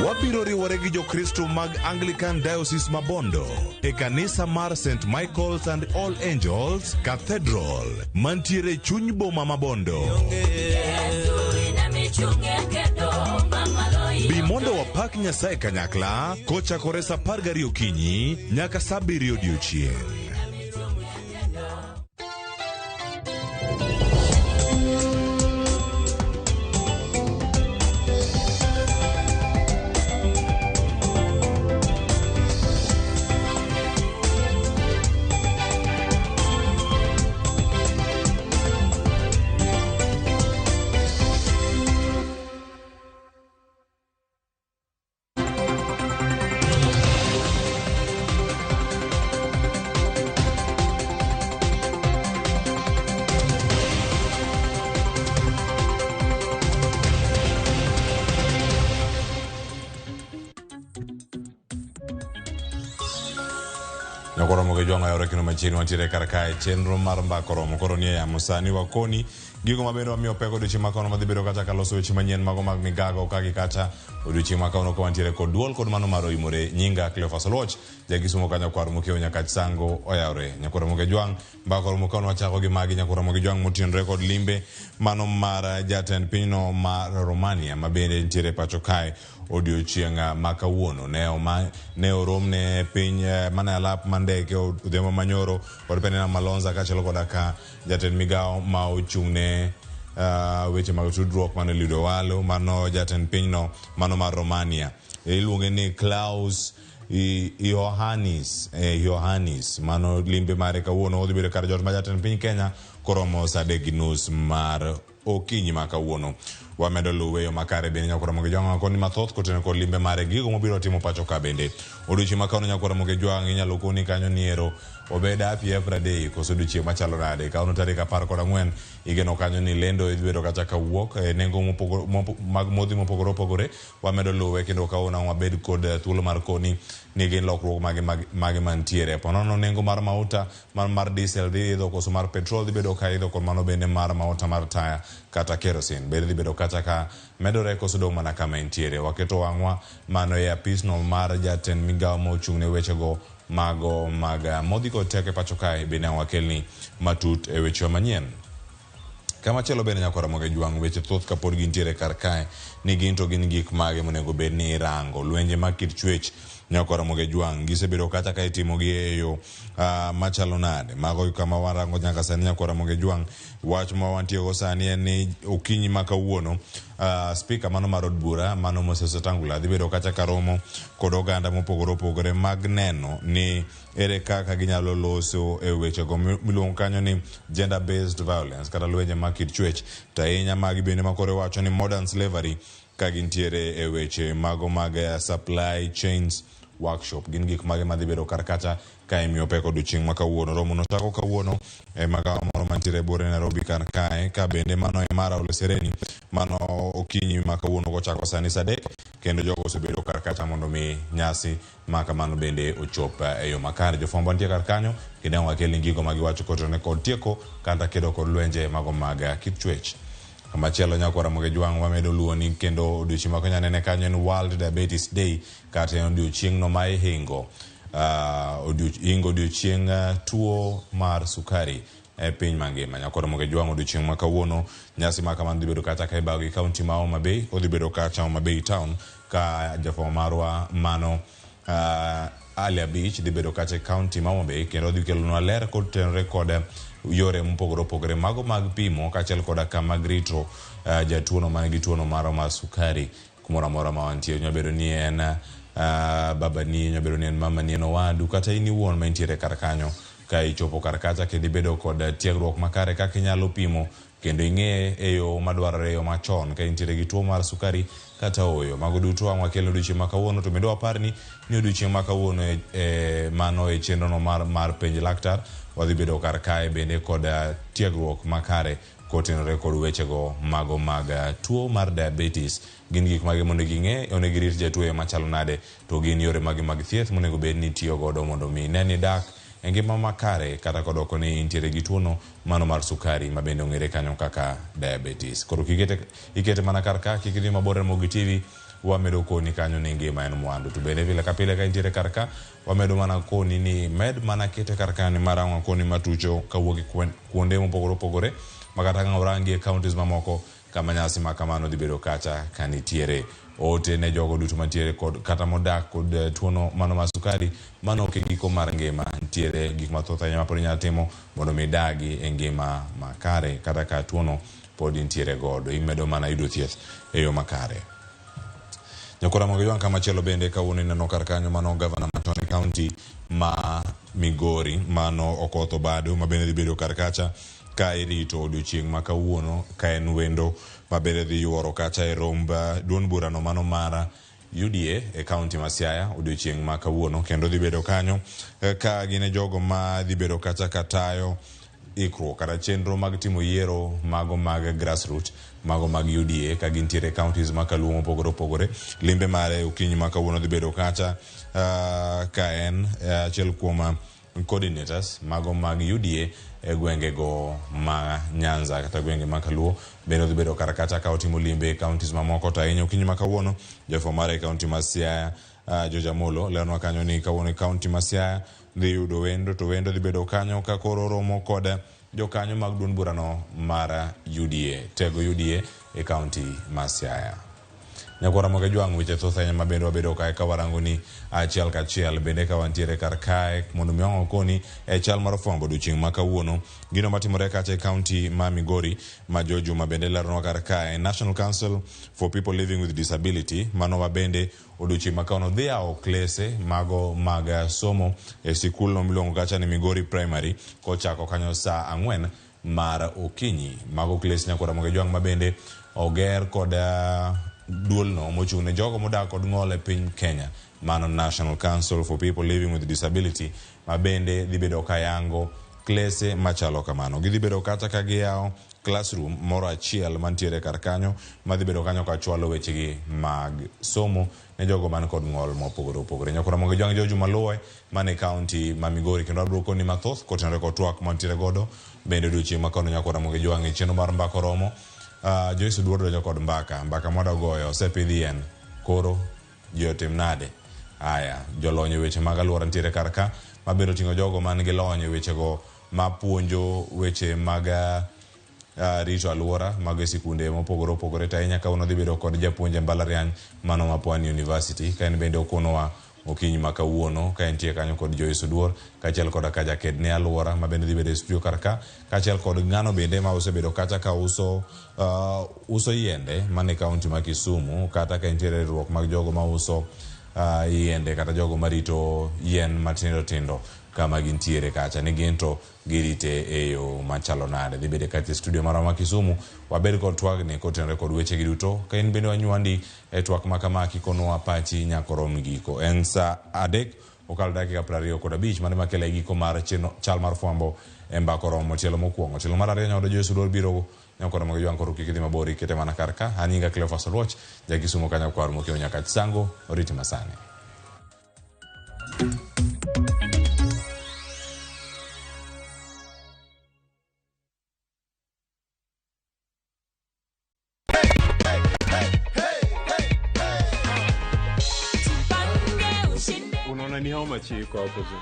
Wabiro riwore gi Jokristo mag Anglican Diocese Mabondo e kanisa mar St. Michael's and All Angels Cathedral mantiere chuny boma Mabondo. Bi mondo wapak Nyasaye kanyakla kochakore saa 12 okinyi nyaka saa 7 odiochieng'. Nyakoromo gi jwang'o yore kendo machiegni wantiere kar kae chenro mar mbaka oromo koro nie yamo sani wakoni gigo mabende wamiyo pek odiochieng' ma kawuono madhi bedo kacha kaloso weche manyien mago mag migago ka gi kacha odiochieng' ma kawuono ka wantiere kod duol kod mano mar oimore nyinga Cleophas Oluoch jakisumo kanyo kwar mokiewo Nyakach Sango oyawre. Nyakoromo gi jwang' mbaka oromo kawuono wachako gi magi nyakoromo gi jwang' motenore kod limbe mano mar jatend pinyno mar Romania ma bende nitiere pacho kae odiochieng' ma kawuono ne orom ne piny mane alap mandeke odhiambo manyoro kod Penina Malonza kaachiel koda ka jatend migawo ma ochung' ne weche mag tudruok mano Eliud Owalo mano jatend pinyno mano mar Romania iluonge ni Klaus Iohannis mano limbe mare kawuono odhi bedo kar jot ma jatend piny Kenya koromo saa 3:30 mar okinyi ma kawuono. Wamedo luwe yo makare bende nyakwar Ramogi Jwang' koni mathoth kotenore kod limbe mare gigo mobiro timo pacho ka bende. Odiochieng' ma kawuono nyakwar Ramogi Jwang' inyalo koni kanyo ni ero obed happy every day koso odiochieng' machalo nade. Kawuono tarik 14 igeno kanyo ni lendo idhi bedo kacha kawuok e nengo mag modhi mopogore opogore. Wamedo luwe kendo kawuono wabed kod thuolo mar koni ni gin lokruok mage mantiere. Ponono nengo mar mauta mar diesel dhi idho koso mar petrol dhi bedo ka idho kod mano bende mar mauta mar taya kata kerosene bende dhi bedo kacha ka medore koso dong' mana kama entiere. Waketo wang'wa mano e apisno mar jatend migawo mochung' ne wechego mago mag modhi kod teko e pacho kae bende ang' wakelni matut e wechewa manyien. Kamachielo bende nyakwar Ramogi Jwang' weche thoth kapod gintiere kar kae ni gin to gin gik mage monego bed ni irango. Lwenje mag kit chwech nyakwar Ramogi Jwang' gisebedo kacha ka itimogi e yo machalo nade. Mago kama warango nyaka sani nyakwar Ramogi Jwang' wach ma wantiego sani en ni okinyi ma kawuono spika mano mar od bura mano Moses Wetangula dhi bedo kacha ka romo kod oganda mopogore opogore mag neno ni ere kaka ginyalo loso e wechego miluongo kanyo ni gender based violence kata lwenje mag kit chwech to ahinya magi bende makoro iwacho ni modern slavery ka gintiere e weche mago mag supply chains workshop. Gin gik mage madhi bedo kar kacha ka imiyo pek odiochieng' ma kawuono. Romo no chako kawuono e magawa moro mantiere e buore Nairobi kar kae ka bende mano e Mara Ole Sereni mano okinyi ma kawuono kochako sani saa 3 kendo jogo osebedo kar kacha mondo mi nyasi ma kamano bende ochop e yo makare. Jofwambo nitie kar kanyo kendo ang' wakelni gigo ma giwacho kotenore kod tieko kata kedo kod lwenje mago mag kit chwech. Kamachielo nyakwar Ramogi Jwang' wamedo luwo ni kendo odiochieng' ma konya nene kanyo en World Diabetes Day kata en odiochieng'no ma ihingo odiochieng' tuo mar sukari e piny mangima. Nyakwar Ramogi Jwang' odiochieng' ma kawuono nyasi ma kamano dhi bedo kacha ka ibago gi kaunti ma Homa Bay, odhi bedo kacha Homa Bay town ka jafwambo marwa mano Ali Abich dhi bedo kacha e kaunti ma Homa Bay kendo odhi kelonwa ler kotenore kod yore mopogore opogore mago mag pimo kaachiel koda ka mag rito jatuono man gi tuono mar sukari kumoro amora ma wantie. Nyalo bedo ni en babani, nyalo bedo ni en mamani, en owadu kata in iwuon ma intiere kar kanyo. Ka ichopo kar kacha kendo ibedo kod tiegruok makare kaka inyalo pimo kendo ing'e e yo madwarore e yo machon ka intiere gi tuo mar sukari kata ooyo. Mago duto ang' wakelo odiochieng' ma kawuono to bende waparni ni odiochieng' ma kawuono mano e chenro no mar penj laktar wadhi bedo kar kae bende kod tiegruok makare kotenore kod wechego mago mag tuo mar diabetes. Gin gik mage mondo ging'e onego irit jatuo e yo machalo nade to gin yore mage mag thieth monego bed ni itiyo godo mondo mi ne ni dak e ngima makare kata kodoko ni intiere gi tuono mano mar sukari ma bende ong'ere kanyo kaka diabetes. Koro ikete mana kar ka kik idhi mabor Ramogi TV wamedo koni kanyo ni ngima en mwandu. To bende pile ka pile ka intiere kar ka wamedo mana koni ni med mana kete kar ka ni mar ang'o koni matucho kawuok e kuonde mopogore opogore ma kata ka orangi e counties mamoko kama nyasi ma kamano dhi bedo kacha ka nitiere. Ote ne jogo duto mantiere kod kata modak kod tuono mano mar sukari mano ok e giko mar ngima. Nitiere gik mathoth ahinya ma pod inyalo timo mondo mi idagi e ngima makare kata ka tuono pod intiere godo. Imedo mana yudo thieth e yo makare. Nyakwar Ramogi Jwang' kamachielo bende kawuono ineno kar kanyo mano gavana machon e kaunti ma Migori mano Okoth Obado ma bende dhi bedo kar kacha ka irito odiochieng' ma kawuono ka en wendo ma bende dhi yuoro kacha e romb duond burano mano mar UDA e kaunti ma Siaya odiochieng' ma kawuono kendo dhi bedo kanyo ka gin e jogo ma dhi bedo kacha ka tayo ikruok kata chenro mag timo yiero mago mag grassroots mago mag UDA ka gintiere e counties ma kaluo mopogore opogore. Limbe mare okinyi ma kawuono dhi bedo kacha ka en achiel kuom coordinators mago mag UDA e gwengego ma Nyanza kata gwenge ma Kaluo bende odhi bedo kar kacha ka otimo limbe e counties mamoko to ahinya okinyi ma kawuono jafwambo mare e county ma Siaya George Amolo leronwa kanyo ni kawuono e county ma Siaya dhi yudo wendo to wendo dhi bedo kanyo ka koro romo kod jokanyo mag duond burano mar UDA tego UDA e county ma Siaya. Nyakwar Ramogi Jwang' weche thoth ahinya ma bende wabedo kae ka warango ni achiel kachiel bende ka wantiere kar kae mondo mi wang' okoni e chal mar fwambo odiochieng' ma kawuono. Gino matimore kacha e county ma Migori ma George Juma bende leronwa kar kae National Council for People Living with Disability mano ma bende odiochieng' ma kawuono dhi yawo klese mago mag somo e sikulno miluongo kacha ni Migori Primary kochako kanyo saa 4 mar okinyi. Mago kles nyakwar Ramogi Ajwang' ma bende oger kod duolno mochung' ne jogo modak kod ng'ol e piny Kenya, mano National Council for People Living with Disability, ma bende dhi bedo ka yango klese machalo kamano. Gidhi bedo kata ka giyawo classroom moro achiel mantiere kar kanyo madhi bedo kanyo ka chwalo wechegi mag somo ne jogo man kod ng'ol mopogore opogore. Nyakwar Ramogi Ajwang' George Maluwe man e kaunti ma Migori kendo abiro koni mathoth kotenore kod twak mantiere godo bende odiochieng' ma kawuono. Nyakwar Ramogi Ajwang' e chenro mar Mbaka Oromo, Joyce Oduor donjo kod mbaka mbaka mwadwa goyo osepidh yien koro ji otim nade? Aya, jolony e weche mag alwora nitiere kar ka mabende oting'o jogo man gi lony e wechego mapuonjo weche mag rito alwora mago e sikunde mopogore opogore. To ahinya kawuono dhi bedo kod japuonj e mbalariany mano ma Pwani University ka en bende okonowa okinyi ma kawuono ka entie kanyo kod Joyce Oduor kaachiel koda ka jaked ne alwora ma bende dhi bedo e studio kar ka kaachiel kod ng'ano bende ma osebedo kacha ka uso uso yiende man e kaunti ma Kisumu kata ka entiere riwruok mag jogo ma uso yiende kata jogo marito yien matindo tindo kama gintiere kacha ni gin to girite e yo machalo nade. Dhi bedo kacha e studio marwa ma Kisumu wabed kod twagni kotenore kod wechegi duto. Ka in bende wanywandi e twak ma kama kikonowa pachi nyaka orom giko. En sa 3 okalo dakika 25 mano ema kelo e giko mar chal mar fwambo e Mbaka Oromo tielo mokwongo. Tielo mar ariyo nyaodo Joyce Oduor biro nyakwar Ramogi Ajwang' koro kik idhi mabor ikete mana kar ka. An nyinga Cleophas Oluoch, ja Kisumo ka nyakwar Mokeo Nyakach Sango, oriti masani. Unaona ni how much iko hapo juu?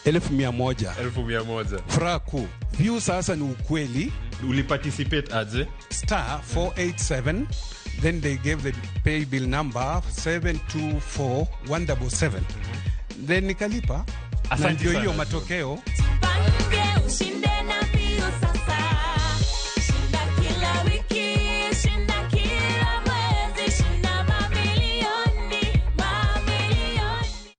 100,000. 100,000. Furaha kuu. View sasa ni ukweli. Uliparticipate aje? Star 487, then they gave the pay bill number 724177. Then nikalipa. Na Asante ndio hiyo sana. matokeo. Tupange ushinde na View sasa. Shinda kila wiki, shinda kila mwezi, shinda mamilioni, mamilioni.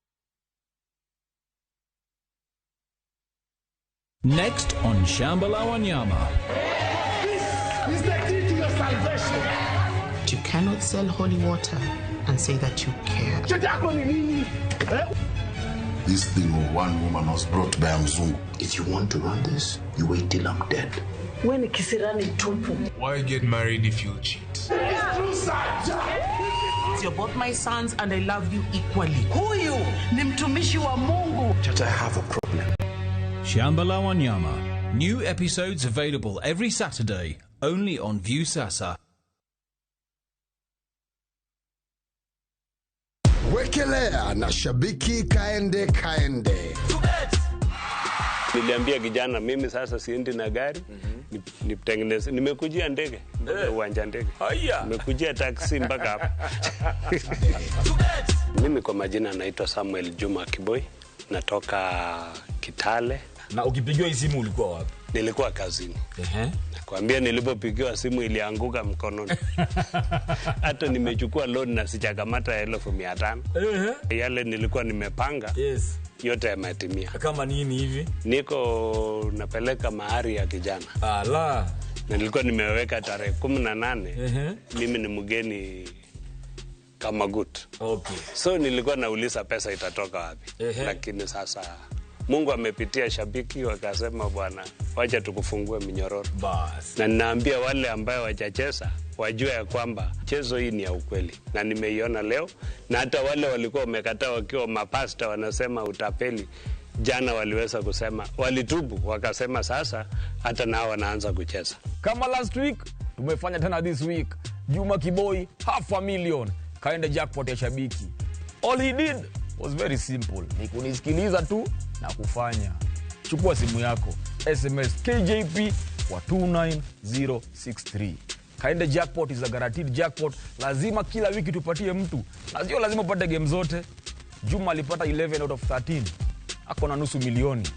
Next on Shamba la Wanyama. This is the key to your salvation. You cannot sell holy water and say that you care. This thing of one woman was brought by a Mzungu. If you want to run this, you wait till I'm dead. We ni kisirani tupu. Why get married if you cheat? You're both my sons and I love you equally. Huyu ni mtumishi wa Mungu. Chacha, I have a problem. Shamba la Wanyama. New episodes available every Saturday, only on Viusasa. Wekelea na shabiki kaende kaende. Niliambia kijana mimi sasa siendi na gari, nitengeneze. Nimekujia ndege mpaka uwanja ndege. Nimekujia taxi mpaka hapa. Mimi kwa majina naitwa Samuel Juma Kiboi, natoka Kitale. Na ukipigiwa hii simu ulikuwa wapi? Nilikuwa kazini. Nakwambia nilipopigiwa simu ilianguka mkononi. Hata nimechukua loan na sijakamata 500,000. Yale nilikuwa nimepanga. Yote yametimia. Kama nini hivi? Niko napeleka mahari ya kijana. Ala. Na nilikuwa nimeweka tarehe 18. Mimi ni mgeni kama gut. So nilikuwa nauliza pesa itatoka wapi. Lakini sasa Mungu amepitia shabiki wakasema bwana wacha tukufungue minyororo. Bas. Na ninaambia wale ambayo wajacheza wajue ya kwamba chezo hii ni ya ukweli na nimeiona leo, na hata wale walikuwa wamekataa wakiwa mapasta wanasema utapeli, jana waliweza kusema, walitubu wakasema sasa hata nao wanaanza kucheza. Kama last week tumefanya tena this week. Juma Kiboi 500,000 kaenda jackpot ya shabiki. All he did was very simple, ni kunisikiliza tu na kufanya. Chukua simu yako, SMS KJP kwa 29063. Kaende jackpot is a guaranteed jackpot. Lazima kila wiki tupatie mtu, na sio lazima upate game zote. Juma alipata 11 out of 13, ako na 500,000.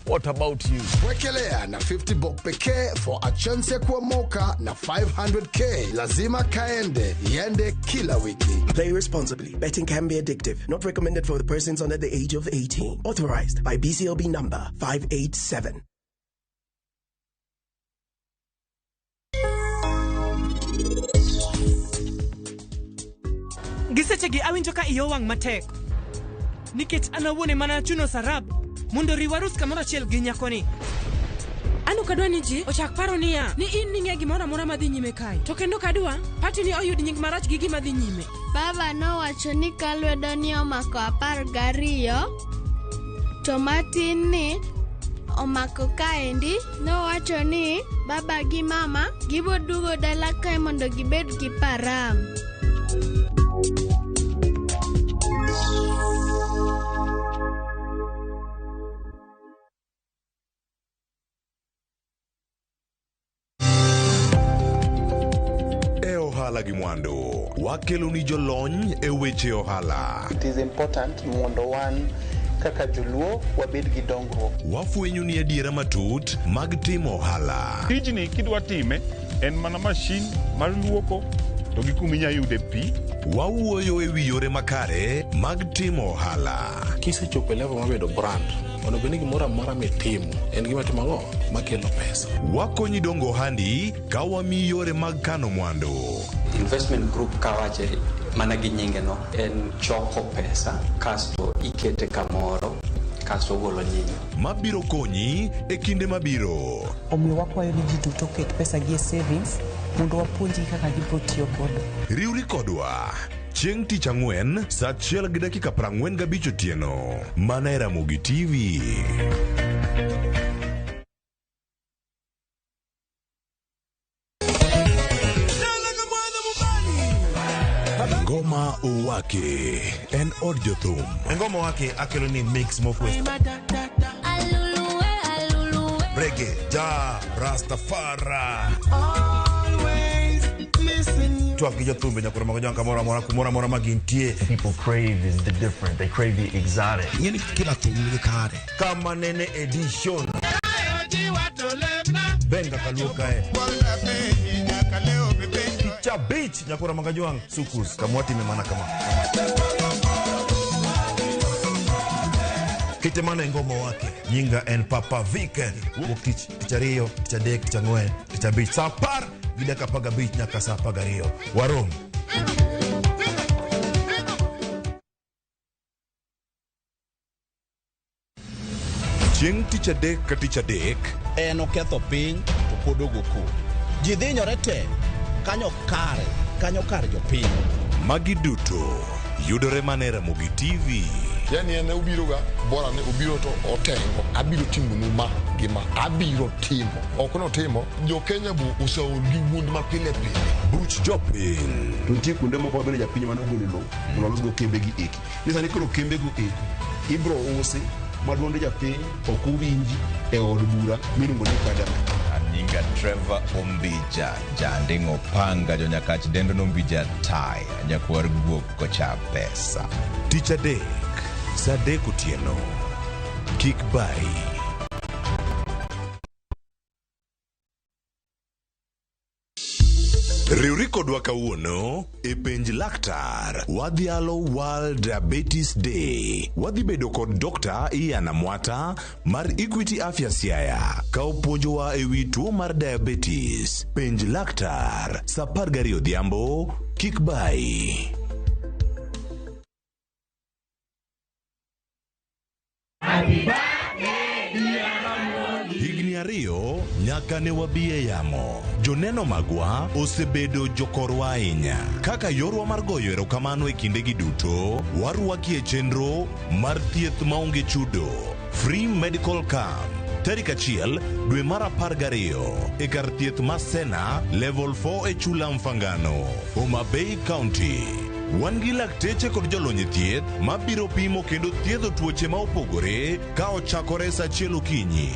What about you? Wekelea na 50 bob pekee for a chance ya kuomoka na 500k. Lazima kaende iende kila wiki. Play responsibly. Betting can be addictive. Not recommended for the persons under the age of 18. Authorized by BCLB number 587. Gi sechegi awinjo ka iya owang' matek. Nikech an awuon ema nachuno Sarab mondo oriw arus kamoro achiel gi nyakoni. An ok adwa ni ji ochak paro niya ni in ning'e gimoro amora madhi nyime kae. To kendo ok adwa pati ni oyud nying marach gi gima dhi nyime. Baba nowacho ni ka lwedo ni omako 12 to matin ni omako kaendi. Nowacho ni baba gi mama gibo duogo dala kae mondo gibed gi param. E ohala gi mwandu, wakeloni jolony e weche ohala. It is important mondo wan kaka joluo wabed gi dongruok. Wafwenyo ni adiera matut mag timo ohala. Tijni kidwa time en mana mashin mar luoko to gi kuma inya yude pi. Wawuoyo e wi yore makare mag timo ohala. Kisechopo e level mar bedo brand, onego bed ni gimoro amora mitimo en gima timo ang'o makelo pesa. Wakonyi dongo ohandi ka wamiyi yore mag kano mwandu. Investment group kawache mana gi nyinge no en choko pesa kasto ikete kamoro kasto ogolo nyinyo. Mabiro konyi e kinde mabiro. Omiyo wakwayo ni ji duto oket pesa gi e savings mondo wapuonjgi kaka gibiro tiyo godo. Riwri kodwa chieng' tich ang'wen saa 1:45 otieno mana e Ramogi TV. Ngoma Owake en od jothum. Ngoma Owake akelo ni mix mokwe. Reggae, ja, Rastafari. Twak gi jothumbe nyaka romo gi kamoro amora kumoro amora ma gintie. People crave is the different. They crave the exotic. Ing'eni kila thum nigi kare. Kama nene edition. Benga kaluo kae. Picha beach nyakura magajwang sukus kamwatime mana kama. Kite mana e ngoma wake nyinga en Papa Viken. Wuok tich tich ariyo tich adek tich ang'wen tich abich saa 10:15 nyaka saa 12 warom. Chieng' tich adek ka tich adek en oketho piny to pod ogo koko. Ji dhinyore te kanyo kare kanyo kar jopiny. Magi duto yudore mana e Ramogi TV. Yani en obiro ga bora ni obiro to otengo abiro timonu ma gi ma abiro timo ok notimo jo Kenya bu oseol gi wuond ma pile pile. Buch jopiny. To nitie kuonde moko mabende japiny mane ogolo lowo mondo olosgo kembe gi eki. Ni sani koro kembe go eko ibro usi ma duond japiny ok owinji e od bura miluongo ni parliament. Anyinga Trevor Ombija, janding'o panga jonyakach dendo nombija taya, nyakwar guok kocha pesa. Tich adek, saa 3 otieno. Kik bayi. Riwri kodwa kawuono e penj laktar. Wadhialo World Diabetes Day. Wadhi bedo kod Dr. Ian Amwata mar Equity Afya Siaya ka opuonjowa e wi tuo mar diabetes. Penj laktar saa 12 odhiambo. Kik bayi. Higni 2 nyaka ne wabi e yamo. Joneno magwa osebedo jokorwa ahinya. Kaka yorwa mar goyo erokamano e kindegi duto, warwaki e chenro mar thieth maonge chudo. Free Medical Camp. Tarik 1 dwe mar 12 e kar thieth ma Sena Level 4 e Chula Mfangano, Homa Bay County. Wan gi lakteche kod jolony e thieth mabiro pimo kendo thiedho tuoche ma opogore ka ochakore saa 1 okinyi.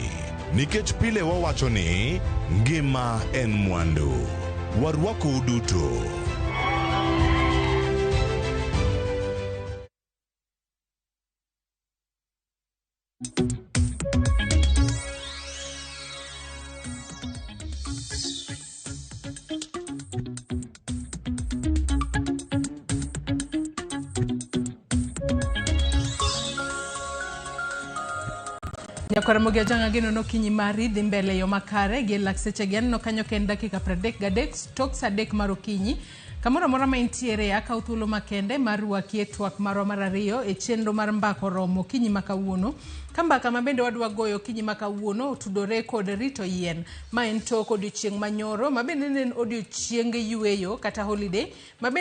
Nikech pile wawacho ni ngima en mwandu. Warwakou duto. Nyakwar Ramogi Ajang' ageno ni okinyi mari dhi mbele e yo makare gi lak sechegi aneno kanyo ka en dakika 33 tok saa 3 mar okinyi. Kamoro amora ma intiere, akawo thuolo makende mar rwaki e twak marwa mar ariyo e chenro mar mbaka oromo okinyi ma kawuono. Ka mbaka ma bende wadwa goyo okinyi ma kawuono otudore kod rito yien. Ma en tok odiochieng' manyoro ma bende ne en odiochieng yueyo kata holiday ma bende